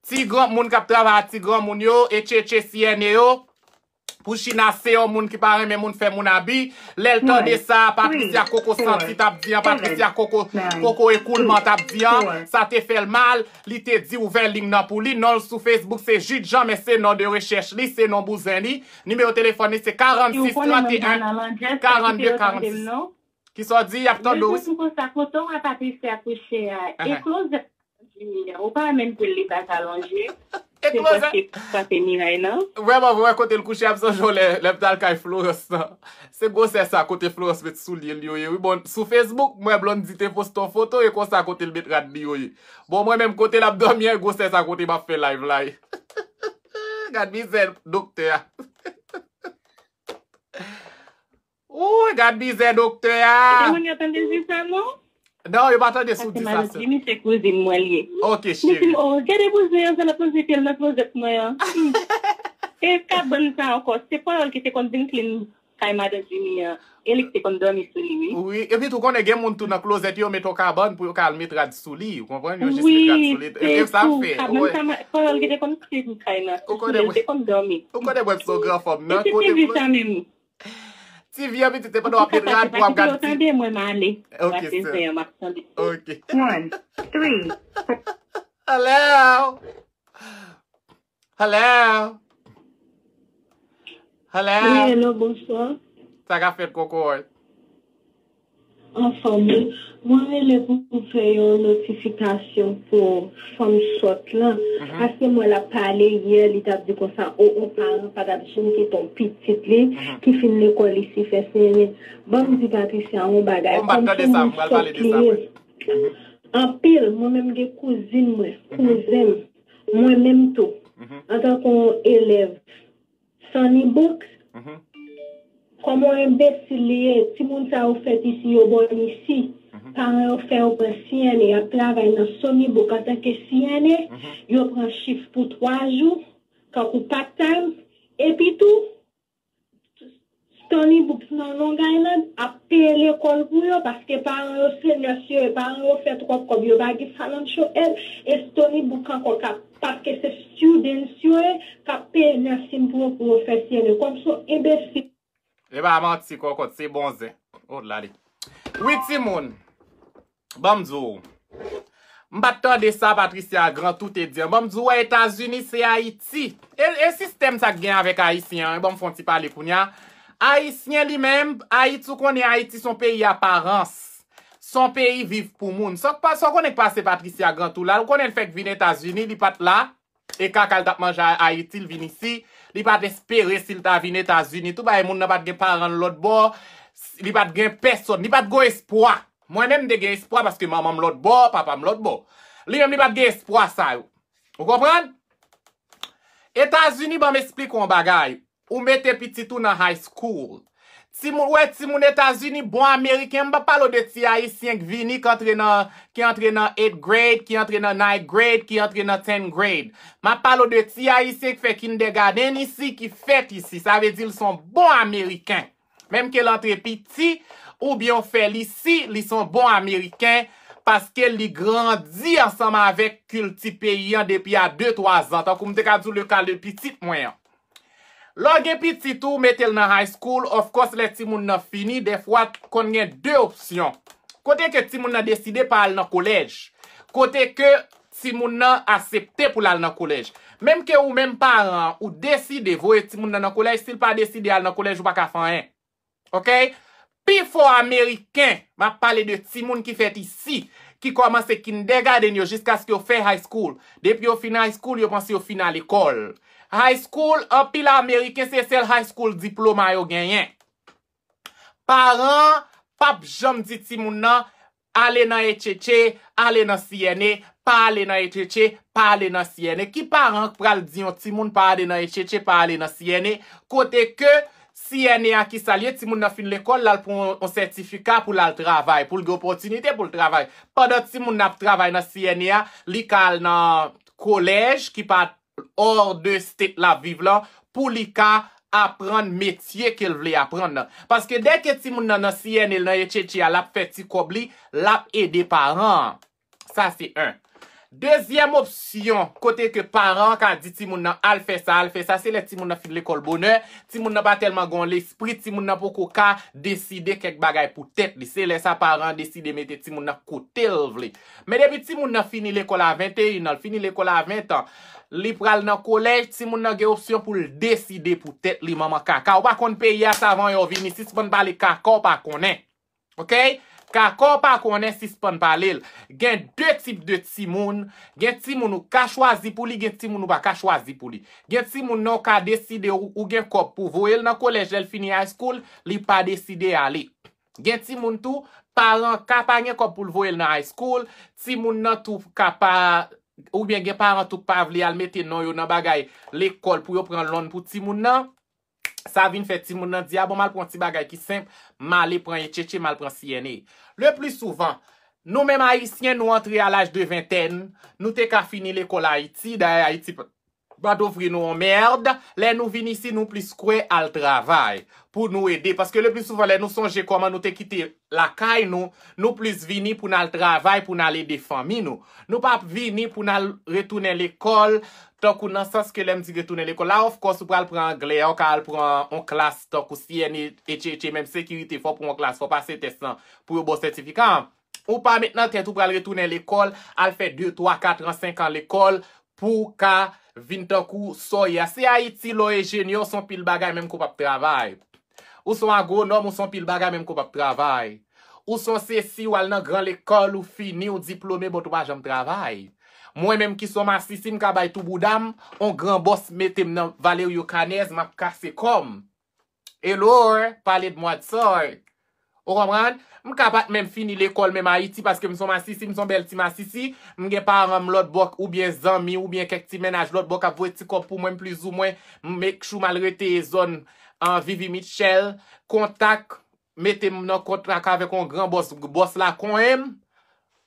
ti granmoun k ap travay ak ti granmoun yo, e tchetche C N A yo. Pouchina se yon moun ki pa renmen moun fè moun abi. Lè l tande sa, Patricia Koko santi t ap di an, Patricia Koko, Koko ekoulman t ap di an, sa te fè l mal. Li te di ouvè liy nan pou li. Non l sou Facebook se Jude Jean, men se non de rechèch li, se non bouzen li. Nimewo telefòn li se karannsis tranteyen karannde karannsis. Kisa w di? Y ap tande w. Mwen konsa, kote w wè Patricia kouche a? E klozèt Jimmy an. Ou pa wè menm pou li pa ka lonje. Se klozèt. Paske frape miray lan. Vrèman, vrèman, kote l kouche a, m sonje w lè, lè m t al kay Florence lan. Se gwosè sa, kote Florence met soulye li yo ye. Wi, bon, sou Facebook, m wè Blondy te poste yon foto, e konsa kote l met rad li yo ye. Bon, mwen menm, kote l ap dòmi a, e gwosè sa, kote m ap fè live la ye. Gad mizè doktè a. Ooh, gad mizè doktè a. Timoun yo tande di sa, non? Non, yo pa tande si w di sa sèl. Jimmy se kouzin mwen li ye. Ok, cheri. Li di m, oh, gade bouzen an, sa l ap manje pye l nan klozèt mwen an. Hmm. E kabann sa ankò, se Paul ki te konn vin clean kay madan Jimmy an. E li ki te konn dòmi sou li, wi. Wi, epi tou konnen gen moun tou nan klozèt yo met yon kabann pou yo ka al met rad sou li, ou konprann? Yo jis met rad sou li. Wi, se tou, kabann sa, Paul ki te konn clean kay nan. Ou konnen mwen, te konn dòmi. Ou konnen mwen se yon granfanm nan. Kote ti vi sa menm? Ti vi an pitit, se pandan w ap met rad pou w ap gad ti. Tande mwen, m ale. Ok, sè. M ap tande. Ok. One, three. Hello. Hello. Hello. Wi, hello, bonswa. Sa ka fèt, kokoy? Anfòm, wi. Mwen rele pou m fè yon notifikasyon pou fanm sòt lan. Paske m wè l ap pale yè, li t ap di konsa, o, yon paran pa t ap janm kite yon pitit li ki fin lekòl isi fè C N A. Ban m di Patricia yon bagay, kòm fanm sòt li ye. Anpil, mwen menm gen kouzin mwen, kouzen m, mwen menm tou, antanke yon elèv Sony Books, kòman yon enbesil li ye, timoun sa yo fèt isi, yo bòn isi, paran yo fè yo pran C N A, y ap travay nan Sony Book antanke C N A, yo pran chif pou twa jou, tankou part time, epi tou, Stony Books nan Long Island ap peye lekòl pou yo, paske paran yo se nurse yo ye, paran yo fè twòp kòb, yo pa gen financial aid, e Stony Book ankò k ap, paske se students yo ye, k ap peye nursing pou yo, pou yo fè C N A, kòm se yon enbesil. E pa manti, kòkòt, se bon zen. Oh, lale. Wi, timoun. Ban m di w. M pa t tande sa, Patricia Grantou te di an. Ban m di w, wè, Etazini se Ayiti. E, e sistèm sa k gen avèk Ayisyen an, ban m fè yon ti pale kounye a. Ayisyen li menm, Ayiti, ou konnen Ayiti se yon peyi aparans. Se yon peyi viv pou moun. Sa w pa, sa w konnen k pase Patricia Grantou la, ou konnen l fèk vin Etazini, li pa t la. E kaka l t ap manje a Ayiti, l vin isi. Li pa t espere si l ta vin Etazini tou, paske moun nan pa t gen paran l lòt bò. Li pa t gen pèsòn. Li pa t gen espwa. Mwen menm, m te gen espwa paske manman m lòt bò, papa m lòt bò. Li menm, li pa t gen espwa sa yo. Ou konprann? Etazini, ban m esplike w yon bagay. Ou mete pitit ou nan high school. Timoun, ou wè timoun Etazini, bon Ameriken, m p ap pale w de ti Ayisyen k vini, k antre nan, ki antre nan eighth grade, ki antre nan ninth grade, ki antre nan tenth grade. M ap pale w de ti Ayisyen k fè kindergarten isi, ki fèt isi. Sa vle di l se yon bon Ameriken. Menm ke l antre piti, oubyen w fè l isi, li se yon bon Ameriken, paske li grandi ansanm avèk kilti peyi an depi a de, twa zan. Tankou m te ka di w le ka de pitit mwen an. Lè w gen pitit ou, mete l nan high school, of course, lè timoun nan fini, dèfwa, konn gen de opsyon. Kote ke timoun nan deside pa al nan kolèj. Kote ke timoun nan asepte pou l al nan kolèj. Menm ke ou menm paran an, ou deside voye timoun nan nan kolèj, si l pa deside al nan kolèj, ou pa ka fè anyen. Ok? Pifò Ameriken, m ap pale de timoun ki fèt isi, ki kòmanse kindergarten yo jiskaske yo fè high school. Depi yo fin high school, yo panse yo fin al lekòl. High school, anpil Ameriken, se sèl high school diploma yo genyen. Paran p ap janm di timoun nan, ale nan H H A, ale nan C N A, pa ale nan H H A, pa ale nan C N A. Ki paran k pral di yon timoun pa ale nan H H A, pa ale nan C N A, kote ke C N A a ki sa l ye, timoun nan fin lekòl, l al pran yon, yon sètifika pou l al travay, pou l gen opòtinite pou l travay. Pandan timoun nan ap travay nan C N A a, li ka al nan kolèj ki pa hors de state l ap viv lan, pou li ka aprann metye ke l vle aprann nan. Paske dèke timoun nan nan C N A, l nan H H A, l ap fè ti kòb li, l ap ede paran an. Sa se en. Dezyèm opsyon, kote ke paran an ka di timoun nan al fè sa, al fè sa, se lè timoun nan fin lekòl bonè, timoun nan pa tèlman gen yon lespri, timoun nan poko ka deside kèk bagay pou tèt li. Se lè sa paran an deside mete timoun nan kote l vle. Men depi timoun nan fini lekòl a venteyen an, l fini lekòl a ven an, li pral nan kolèj, timoun nan gen opsyon pou l deside pou tèt li, manman kaka. Ou pa konn peyi a, savan yo vini, sispann pale kaka w pa konnen. Ok? Kaka w pa konnen, sispann pale l. Gen de tip de timoun. Gen timoun ou ka chwazi pou li, gen timoun ou pa ka chwazi pou li. Gen timoun nan ou ka deside ou, ou gen kòb pou voye l nan kolèj lè l fini high school, li pa deside ale. Gen timoun tou, paran ka pa gen kòb pou l voye l nan high school, timoun nan tou ka pa, oubyen gen paran tou k pa vle al mete non yo nan bagay lekòl pou yo pran loan pou timoun nan. Sa vin fè timoun nan di, a bon, m al pran yon ti bagay ki senp, m ale pran H H A, m al pran C N A. Le pli souvan, nou menm Ayisyen, nou antre a laj de ventèn, nou te ka fini lekòl Ayiti, dayè Ayiti pa t ofri nou yon mèd, lè nou vin isi, nou plis kwè al travay pou nou ede. Paske le pli souvan, lè nou sonje kòman nou te kite lakay nou, nou plis vini pou n al travay, pou n al ede fanmi nou. Nou pa vini pou n al retounen lekòl, tankou nan sans ke lè m di retounen lekòl la, of course, ou pral pran anglè, ou ka al pran yon klas tankou C N A, H H A, menm sekirite, fò w pran yon klas, fò w pase tès lan pou yo ba w sètifika an. Ou pa met nan tèt ou pral retounen lekòl, al fè de, twa, kat an, senk an lekòl pou w ka vin tankou sa w ye a. Se Ayiti, lè w enjenyè, w se yon pil bagay, menm ke w p ap travay. Ou se yon agwonòm, ou se yon pil bagay, menm ke w p ap travay. Ou se yon sesi, w al nan gran lekòl, ou fini, ou diplome, but ou pa janm travay. Mwen menm ki se yon masisi, m ka bay tou bouda m, yon gran bòs mete m nan Valerio Canez, m ap kase kò m. Hello, pale de mwa de sòy. Ou konprann? M ka pa t menm fini lekòl menm Ayiti paske m se yon masisi, m se yon bèl ti masisi. M gen paran m lòt bò oubyen zanmi oubyen kèk ti mennaj lòt bò k ap voye ti kòb pou mwen, m plizoumwen, m make sure m al rete zòn an Vivi Mitchell, kontak, mete m nan kontak avèk yon gran bòs, bòs la konnen m.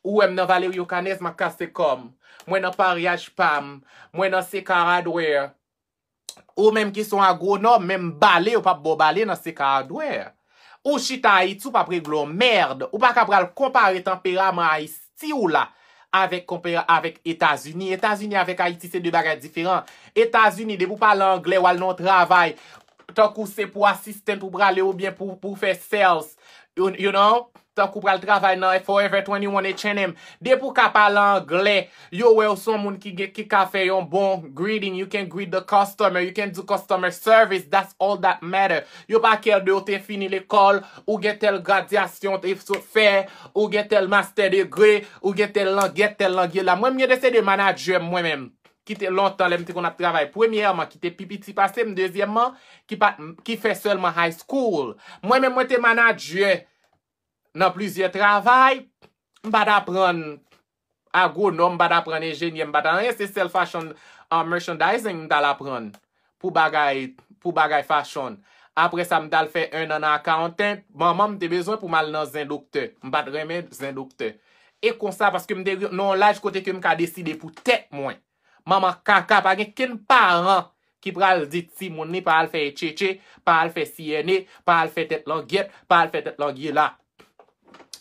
Ou wè m nan Valerio Canez, m ap kase kò m. Mwen nan paryaj pa m. Mwen nan Seka Hardware. Ou menm ki se yon agwonòm, menm bale, yo p ap ba w bale nan Seka Hardware. Ou chita Ayiti, ou p ap regle yon mèd. Ou pa ka pral konpare tanperaman Ayiti w la avèk konpera-, avèk Etazini. Etazini avèk Ayiti se de bagay diferan. Etazini, depi w pale anglè, w al nan yon travay, tankou se pou asistant ou prale oubyen pou, pou fè sales, you, you know, tankou pral travay nan Forever twenty-one, H and M. Depi w ka pale anglè, yo wè w se yon moun ki gen, ki ka fè yon bon greeting, you can greet the customer, you can do customer service, that's all that matter. Yo pa care de ou te fini lekòl, ou gen tèl gradyasyon te sot fè, ou gen tèl master degree, ou gen tèl langyèt, tèl langyèla. Mwen, m gen de se de manager m, mwen menm, ki te lontan lè m te konn ap travay. Premyèman, ki te pi piti pase m, dezyèmman, ki pa, ki fè sèlman high school. Mwen menm, mwen te manager nan plizyè travay. M pa t aprann agwonòm, m pa t aprann enjenyè, m pa t anyen. Se sèl fashion, uh, merchandising m t al aprann pou bagay, pou bagay fashion. Apre sa, m t al fè en an nan accountant. Manman m te bezwen pou m al nan zen doktè. M pa t renmen zen doktè. E konsa, paske m te nan yon laj kote ke m ka deside pou tèt mwen. Manman kaka, pa gen kenn paran ki pral di timoun li pa al fè H H A, pa al fè C N A, pa al fè tèt langyèt, pa al fè tèt langyèla.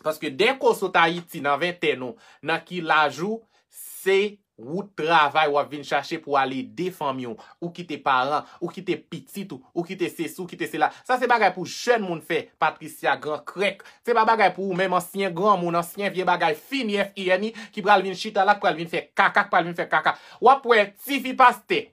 Paske dèke w sot Ayiti nan ventèn ou, nan ki laj ou, se wout travay w ap vin chache pou al ede fanmi w. Ou kite paran, ou kite pitit ou, ou kite sesi, ou kite sela. Sa se bagay pou jèn moun fè, Patricia Gran Krèk. Se pa bagay pou ou menm ansyen granmoun, ansyen vye bagay fini F I N I ki pral vin chita la, k pral vin fè kaka, k pral vin fè kaka. W ap wè tifi pastè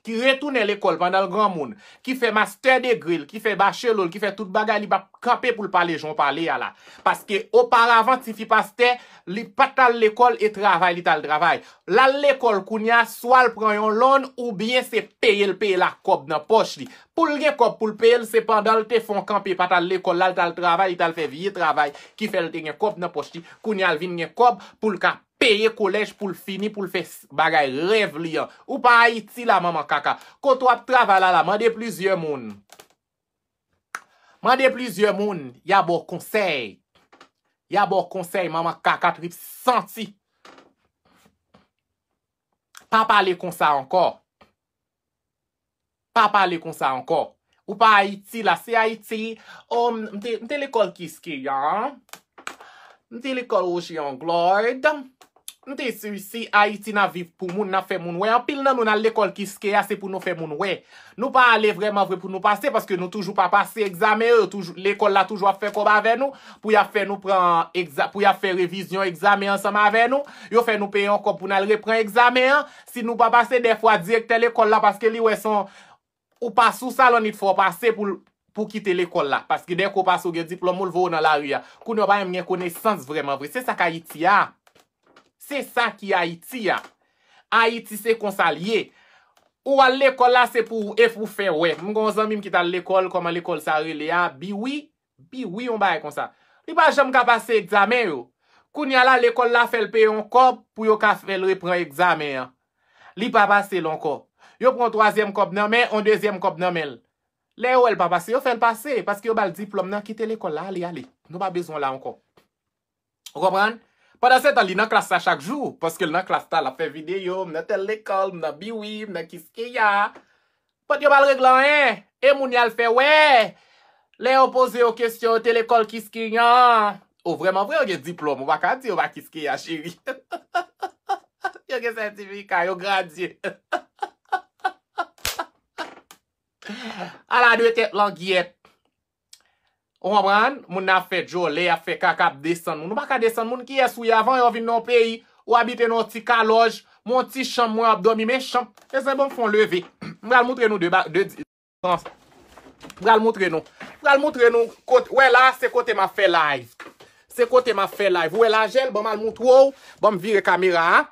ki retounen lekòl pandan l granmoun, ki fè master degree l, ki fè bachelor l, ki fè tout bagay, li p ap kanpe pou l pale jan w pale a la. Paske oparavan, tifi pastè, li pa t al lekòl e travay li t al travay. L al lekòl kounye a, swa l pran yon loan oubyen se peye l peye l ak kòb nan pòch li. Pou l gen kòb pou l peye l, se pandan l te fè yon kanpe, pa t al lekòl la, l t al travay, li t al fè vye travay ki fè l te gen kòb nan pòch li. Kounye a, l vin gen kòb pou l ka peye kolèj pou l fini, pou l fè s-, bagay rèv li an. Ou pa Ayiti la, manman kaka. Kote w ap travay la, la, mande plizyè moun. Mande plizyè moun, y a ba w konsèy. Y a ba w konsèy, manman kaka trip santi. Pa pale konsa ankò. Pa pale konsa ankò. Ou pa Ayiti la, se Ayiti. Oh, m, m te, m te lekòl Kiskeya. M te lekòl Roger Anglade. M te si, si Ayiti n ap viv pou moun, n ap fè moun wè. Anpil nan nou n al lekòl Kiskeya se pou nou fè moun wè. Nou pa ale vrèman vre pou nou pase, paske nou toujou pa pase egzamen yo, yo toujou, lekòl la toujou ap fè kòb avè nou, pou y ap fè nou pran egza-, pou y ap fè revizyon egzamen ansanm avè nou, yo fè nou peye yon kòb pou n al repran egzamen an. Si nou pa pase, dèfwa direktè lekòl la, paske li wè se yon, ou pase ou sa lannwit fò pase pou, pou kite lekòl la. Paske dèke w pase ou gen diplòm ou, l voye w nan lari a. Kounye a w pa menm gen konesans vrèman vre. Se sa k Ayiti a. Se sa ki Ayiti a. Ayiti se konsa l ye. Ou al lekòl la se pou, e pou fè wè. M gen yon zanmi m ki t al lekòl, kòman lekòl sa rele a? Biwi? Biwi, yon bagay konsa. Li pa janm ka pase egzamen yo. Kounye a la, lekòl la fè l peye yon kòb pou yo ka fè l repran egzamen an. Li pa pase l ankò. Yo pran yon twazyèm kòb nan men, yon dezyèm kòb nan men l. Lè yo wè l pa pase, yo fè l pase, paske yo ba l diplòm nan, kite lekòl la, ale, ale. Nou pa bezwen w la ankò. Ou konprann? Pandan se tan, li nan klas la chak jou, paske l nan klas la, l ap fè videyo, m nan tèl lekòl, m nan Biwi, m nan Kiskeya. But yo pa al regle anyen. E moun y al fè wè. Lè yo poze yo kesyon, yo te lekòl Kiskeya. O, vrèman vre, yo gen diplòm. Ou pa ka di yo pa Kiskeya, cheri. Yo gen sètifika, yo gradye. Ala de tèt langyèt. Ou konprann? Moun nan ap fè djòlè, ap fè kaka, ap desann moun. Ou pa ka desann moun. Kiyès ou ye? Avan yo vin nan yon peyi, ou abite nan yon ti kalòj, men yon ti chanm mwen ap dòmi, men chanm. Mezanmi, bon, m fè yon leve. M pral montre nou de ba-, de di-, m pral montre nou. M pral montre nou kote, wè la, se kote m ap fè live. Se kote m ap fè live. Ou wè lajè l, ban m al montre w, ban m vire kamera a.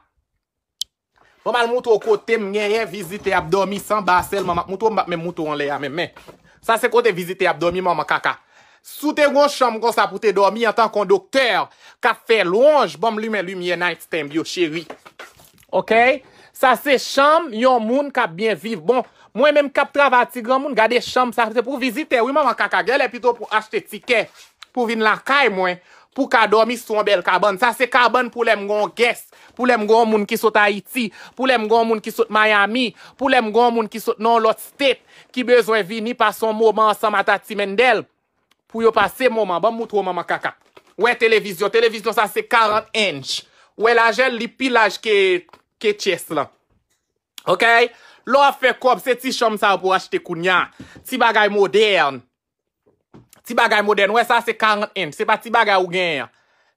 Ban m al montre w kote m genyen vizitè ap dòmi san ba sèlman. M ap montre w, m p ap menm montre w anlè a menm. Men, sa se kote vizitè ap dòmi, manman kaka. Si w te gen yon chanm konsa pou te dòmi antanke yon doktè k ap fè lwonj, ban m limen limyè night stand yo, cheri. Oke? Sa se chanm yon moun k ap byen viv. Bon, mwen menm k ap travay a ti granmoun, gade chanm sa, se pou vizitè, wi, manman kaka. Genlè pito pou achte tikè pou vin lakay mwen, pou ka dòmi sou yon bèl kabann. Sa se kabann pou lè m gen yon guest, pou lè m gen yon moun ki sot Ayiti, pou lè m gen yon moun ki sot Miami, pou lè m gen yon moun ki sot nan yon lòt state, ki bezwen vini pase yon moman ansanm a Tati Mendel, pou yo pase moman. Ban m moutre w manman kaka. Wè televizyon, televizyon sa se karant inch. Wè lajè l, li pi laj ke, ke chest lan. Oke? Lè w ap fè kòb, se ti chanm sa yo pou w achte kounya. Ti bagay modèn. Ti bagay modèn. Wè sa, se karant inch. Se pa ti bagay ou genyen.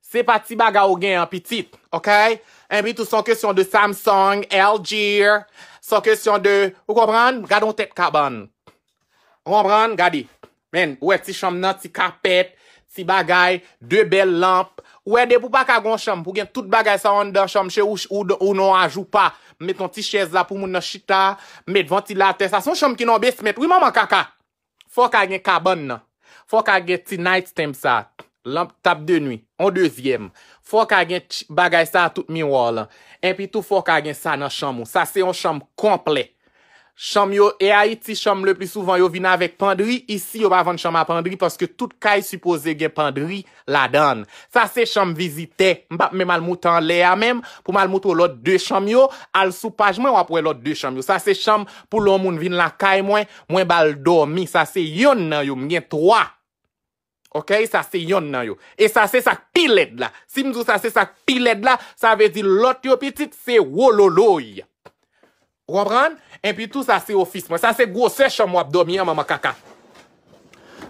Se pa ti bagay ou genyen, pitit. Oke? Epi tou, se yon kesyon de Samsung, L G. Se yon kesyon de, ou konprann? Gade yon tèt kabann. Ou konprann? Gade. Men, ou wè ti chanm nan, ti kapèt, ti bagay, de bèl lanp. Ou wè, depi w pa ka gen yon chanm pou gen tout bagay sa yo anndan chanm, cheri, ou, ou, ou nan yon ajoupa. M met yon ti chèz la pou moun nan chita, m met vantilatè. Sa se yon chanm ki nan yon basement. Wi, manman kaka. Fò w ka gen kabann nan. Fò w ka gen ti night stand sa. Lanp tab de nwi. Yon dezyèm. Fò w ka gen ch-, bagay sa tout miwa w lan. Epi tou, fò w ka gen sa nan chanm ou. Sa se yon chanm konplè. Chanm yo, e Ayiti, chanm le pli souvan, yo vin avèk pandri. Isi, yo pa vann chanm a pandri paske tout kay sipoze gen pandri ladan l. Sa se chanm vizitè. M p ap menm al moute anlè a menm pou m al moutre w lòt de chanm yo. Al sou paj mwen, w ap wè lòt de chanm yo. Sa se chanm pou lè yon moun vin lakay mwen, mwen ba l dòmi. Sa se yonn nan yo. M gen twa. Oke, sa se yonn nan yo. E sa se sa k pi lèd la. Si m di w sa se sa k pi lèd la, sa vle di lòt yo pitit, se wololoy. Ou konprann? Epi tou, sa se ofis mwen. Sa se gwosè chanm w ap dòmi an, manman kaka.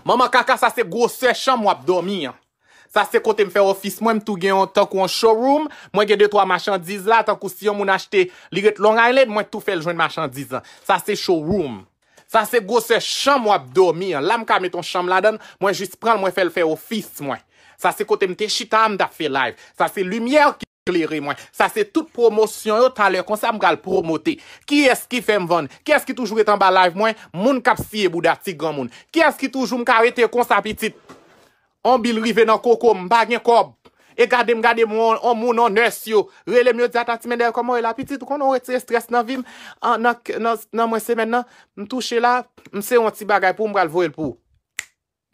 Manman kaka, sa se gwosè chanm w ap dòmi an. Sa se kote m fè ofis mwen, m tou gen yon tankou yon showroom. Mwen gen de twa machandiz la, tankou si yon moun achte, li ret Long Island, mwen tou fè l jwenn machandiz lan. Sa se showroom. Sa se gwosè chanm w ap dòmi an. La m ka met yon chanm ladan l, mwen jis pran l, mwen fè l fè ofis mwen. Sa se kote m te chita a, m t ap fè live. Sa se limyè ki klere mwen. Sa se tout pwomosyon yo, talè konsa m pral pwomote. Kiyès ki fè m vann? Kiyès ki toujou ret anba live mwen? Moun k ap siye bouda ti granmoun. Kiyès ki toujou m ka rete konsa pitit? On bil rive nan koko m, m pa gen kòb. E gade m, gade m, on, on moun, on nurse yo. Rele m, yo di, "A Tati Mendel, kòman w ye la, pitit? Ou konnen w retire strès nan vi m, an, nan, nan, nan mwen semèn nan. M touche la, m se yon ti bagay pou ou, m pral voye l pou ou."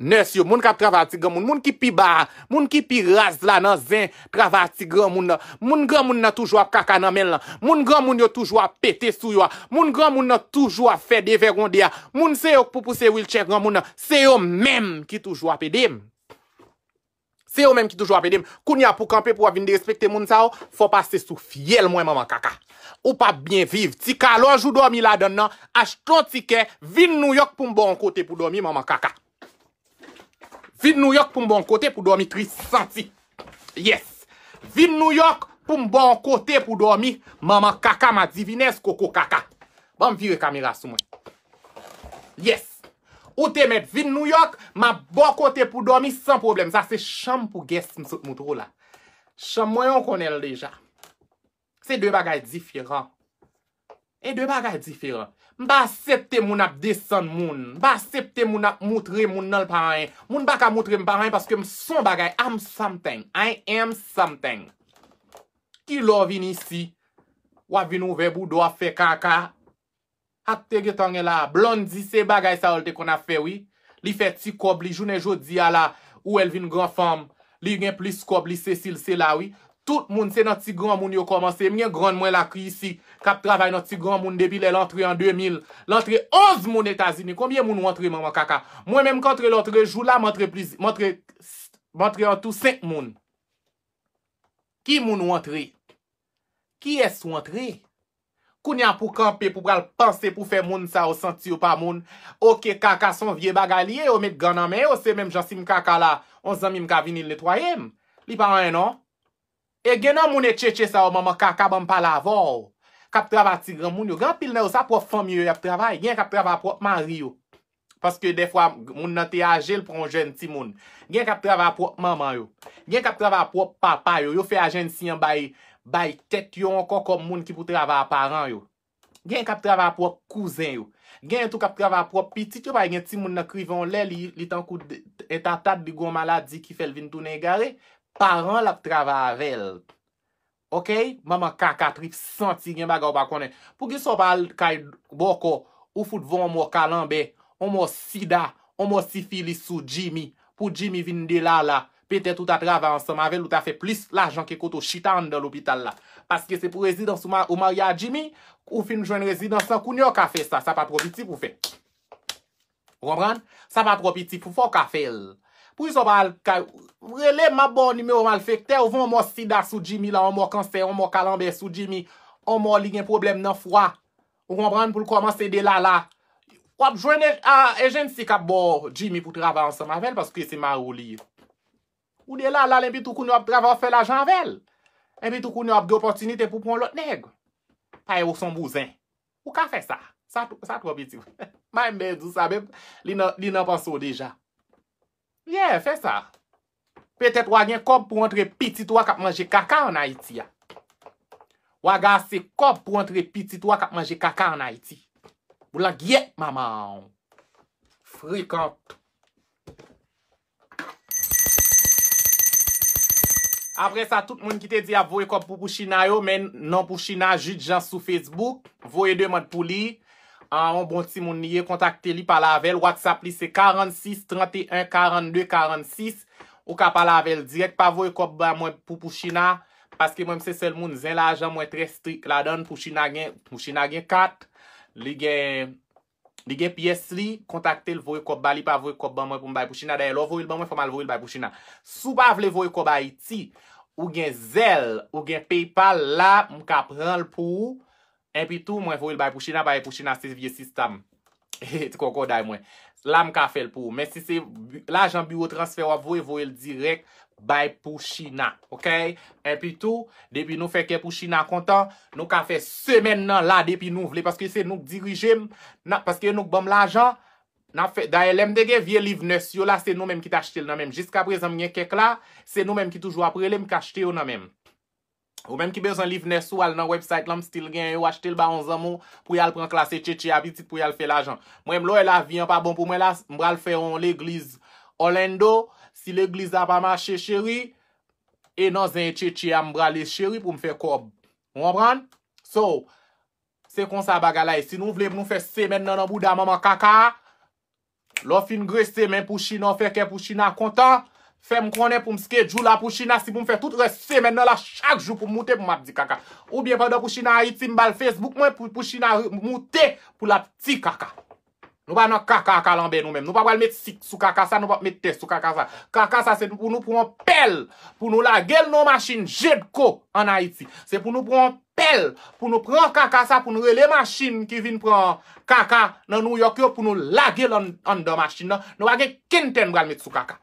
Nurse yo, moun k ap travay a ti granmoun, moun ki pi ba, moun ki pi raz la nan zen travay a ti granmoun nan. Moun granmoun nan toujou ap kaka nan men l lan. Moun granmoun yo toujou ap pete sou yo a. Moun granmoun nan toujou ap fè devègonde a. Moun se yo k pou pouse wheelchair granmoun nan. Se yo menm ki toujou ap ede m. Se yo menm ki toujou ap ede m. Kounye a pou kanpe pou w ap vin derespekte moun sa yo, fò w pase sou fyèl mwen manman kaka. Ou p ap byen viv. Ti kalòj ou dòmi ladan l nan, achte yon tikè, vin Nouyòk pou m ba w yon kote pou dòmi manman kaka. Vin Nouyòk pou m ba w yon kote pou dòmi tris santi. Yes. Vin Nouyòk pou m ba w yon kote pou dòmi manman kaka madivinèz koko kaka. Ban m vire kamera sou mwen. Yes. Ou te mèt vin Nouyòk, m ap ba w kote pou dòmi san pwoblèm. Sa se chanm pou guest m sot moutre w la. Chanm mwen an w konnen l deja. Se de bagay diferan. E de bagay diferan. M pa aksepte moun ap desann moun. M pa aksepte moun ap moutre moun nan l pa anyen. Moun pa ka moutre m pa anyen paske m s on bagay. I'm something. I am something. Kilè w vin isi, w ap vin ouvè bouda w ap fè kaka. Ak te gentan gen la. Blondy se bagay sa yo l te konn ap fè wi. Li fè ti kòb li jounen jodi a la. Ou wè l vin gran fanm. Li gen plis kòb li sesi l sela wi. Tout moun se nan ti granmoun yo kòmanse. M gen grann mwen la ki isi k ap travay nan ti granmoun depi lè l antre an de mil. L antre onz moun Etazini. Konbyen moun ou antre manman kaka? Mwen menm k antre lòtrejou la, m antre pliz, m antre, m antre an tou senk moun. Ki moun ou antre? Kiyès ou antre? Kounye a pou kanpe, pou pral panse, pou fè moun sa yo santi yo pa moun. Oke, kaka s on vye bagay li ye, yo met gan nan men yo, se menm jan si m kaka la, on zanmi m ka vini l netwaye m. Li pa anyen non. E gen nan moun e tchetche sa yo, manman kaka, ban m pale avè w. K ap travay ti granmoun yo. Gen anpil nan yo, sa pwòp fanmi yo y ap travay. Gen k ap travay pwòp mari yo. Paske dèfwa, moun nan te aje, l pran yon jèn timoun. Gen k ap travay a pwòp manman yo. Gen k ap travay a pwòp papa yo. Yo fè ajannsi an bay, bay tèt yo ankò kòm moun ki pou travay a paran yo. Gen k ap travay a pwòp kouzen yo. Gen tou k ap travay a pwòp pitit yo. Paske gen timoun nan k rive yon lè, li, li tankou de, entatat, li gen yon maladi ki fè l vin tounen egare. Paran l ap travay avè l. Oke? Manman kaka trip santi gen bagay ou pa konnen. Poukisa w pa al kay bòkò, ou fout voye yon mò kalanbè, yon mò sida, yon mò sifilis sou Jimmy, pou Jimmy vin delala. Petèt ou ta travay ansanm avè l, ou ta fè plis lajan ke kote w chita anndan lopital la. Paske se pou rezidans ou ma-, ou marye a Jimmy, ou fin jwenn rezidans lan, kounye a w ka fè sa, sa pa twò piti pou fè. Ou konprann? Sa pa twò piti pou fè w ka fè l. Poukisa w pa al kay, rele m, m ap ba w nimewo malfektè, ou voye yon mò sida sou Jimmy la, yon mò kansè, yon mò kalanbè sou Jimmy, yon mò li gen pwoblèm nan fwa. Ou konprann? Pou l kòmanse delala. W ap jwenn e, a, ejensi k ap ba w Jimmy pou travay ansanm avè l, paske se mari w li ye. Ou delala l, enpi tou kounye a w ap travay, w ap fè lajan avè l. Enpi tou kounye a w ap gen opòtinite pou pran yon lòt nèg. Paske w s on bouzen. Ou ka fè sa. Sa, sa twò piti. Mwen menm di w sa menm, li nan, li nan panse w deja. Yeah, fè sa. Petèt w a gen kòb pou antre pitit ou a k ap manje kaka ann Ayiti a. W a gen ase kòb pou antre pitit ou a k ap manje kaka ann Ayiti. Boulangyèt manman w. Frekan. Apre sa, tout moun ki te di y ap voye kòb pou Pouchina yo, men non Pouchina, Jude Jean sou Facebook, voye demann pou li. Ah, yon bon timoun li ye, kontakte li, pale avè l. WhatsApp li se karannsis tranteyen karannde karannsis. Ou ka pale avè l dirèk, pa voye kòb ba mwen pou Pouchina, paske mwen, m se sèl moun zen lajan, mwen trè strik ladan l. Pouchina gen, Pouchina gen kat, li gen Li gen pyès li, kontakte l, voye kòb ba li, pa voye kòb ban mwen pou m bay Pouchina. Dayè, lè w voye l ban mwen, fò m al voye l bay Pouchina. Si w pa vle voye kòb Ayiti, ou gen Zelle, ou gen PayPal, la, m ka pran l pou ou. Enpi tou, mwen voye l bay Pouchina, paske Pouchina se vye sistèm. Ti kòkòday mwen. La, m ka fè l pou ou. Men si se bi-, lajan biwo transfè w ap voye, voye l dirèk bay Pouchina, oke? Enpi tou, depi nou fè kè Pouchina kontan, nou ka fè semèn nan la depi nou vle, paske se nou k dirije m, n ap, paske nou k ban m lajan, n ap fè, dayè, lè m te gen vye liv Nurse yo la, se nou menm ki t achte l nan men m. Jiskaprezan, m gen kèk la, se nou menm ki toujou ap rele m, k achte yo nan men m. Ou menm ki bezwen liv Nurse ou, al nan website lan, m still gen yo, achte l ba yon zanmi w pou y al pran klas e tchetche a pitit pou y al fè lajan. Mwen menm, lè w wè lavi an pa bon pou mwen la, m pral fè yon legliz Orlando. Si legliz la pa mache, cheri, e nan zen e tchetche a m prale, cheri, pou m fè kòb. Ou konprann? So, se konsa bagay la ye. Si nou vle pou nou fè semèn nan nan bouda manman kaka a, lè w fin grese men Pouchina, w fè kè Pouchina kontan, fè m konnen pou m schedule a Pouchina, si pou m fè tout rès semèn nan la, chak jou pou m moute, pou m ap di kaka. Oubyen pandan Pouchina Ayiti, m ba l Facebook mwen, pou Pouchina moute, pou l ap di kaka. Nou pa nan kaka kalanbè nou menm. Nou pa pral met sik sou kaka sa, nou pa met tè sou kaka sa. Kaka sa se pou nou pran pèl, pou nou lage l nan machin Jedco ann Ayiti. Se pou nou pran pèl, pou nou pran kaka sa, pou nou rele machin ki vin pran kaka nan New York yo, pou nou lage l ann- anndan machin nan. Nou pa gen kenn tè n pral met sou kaka.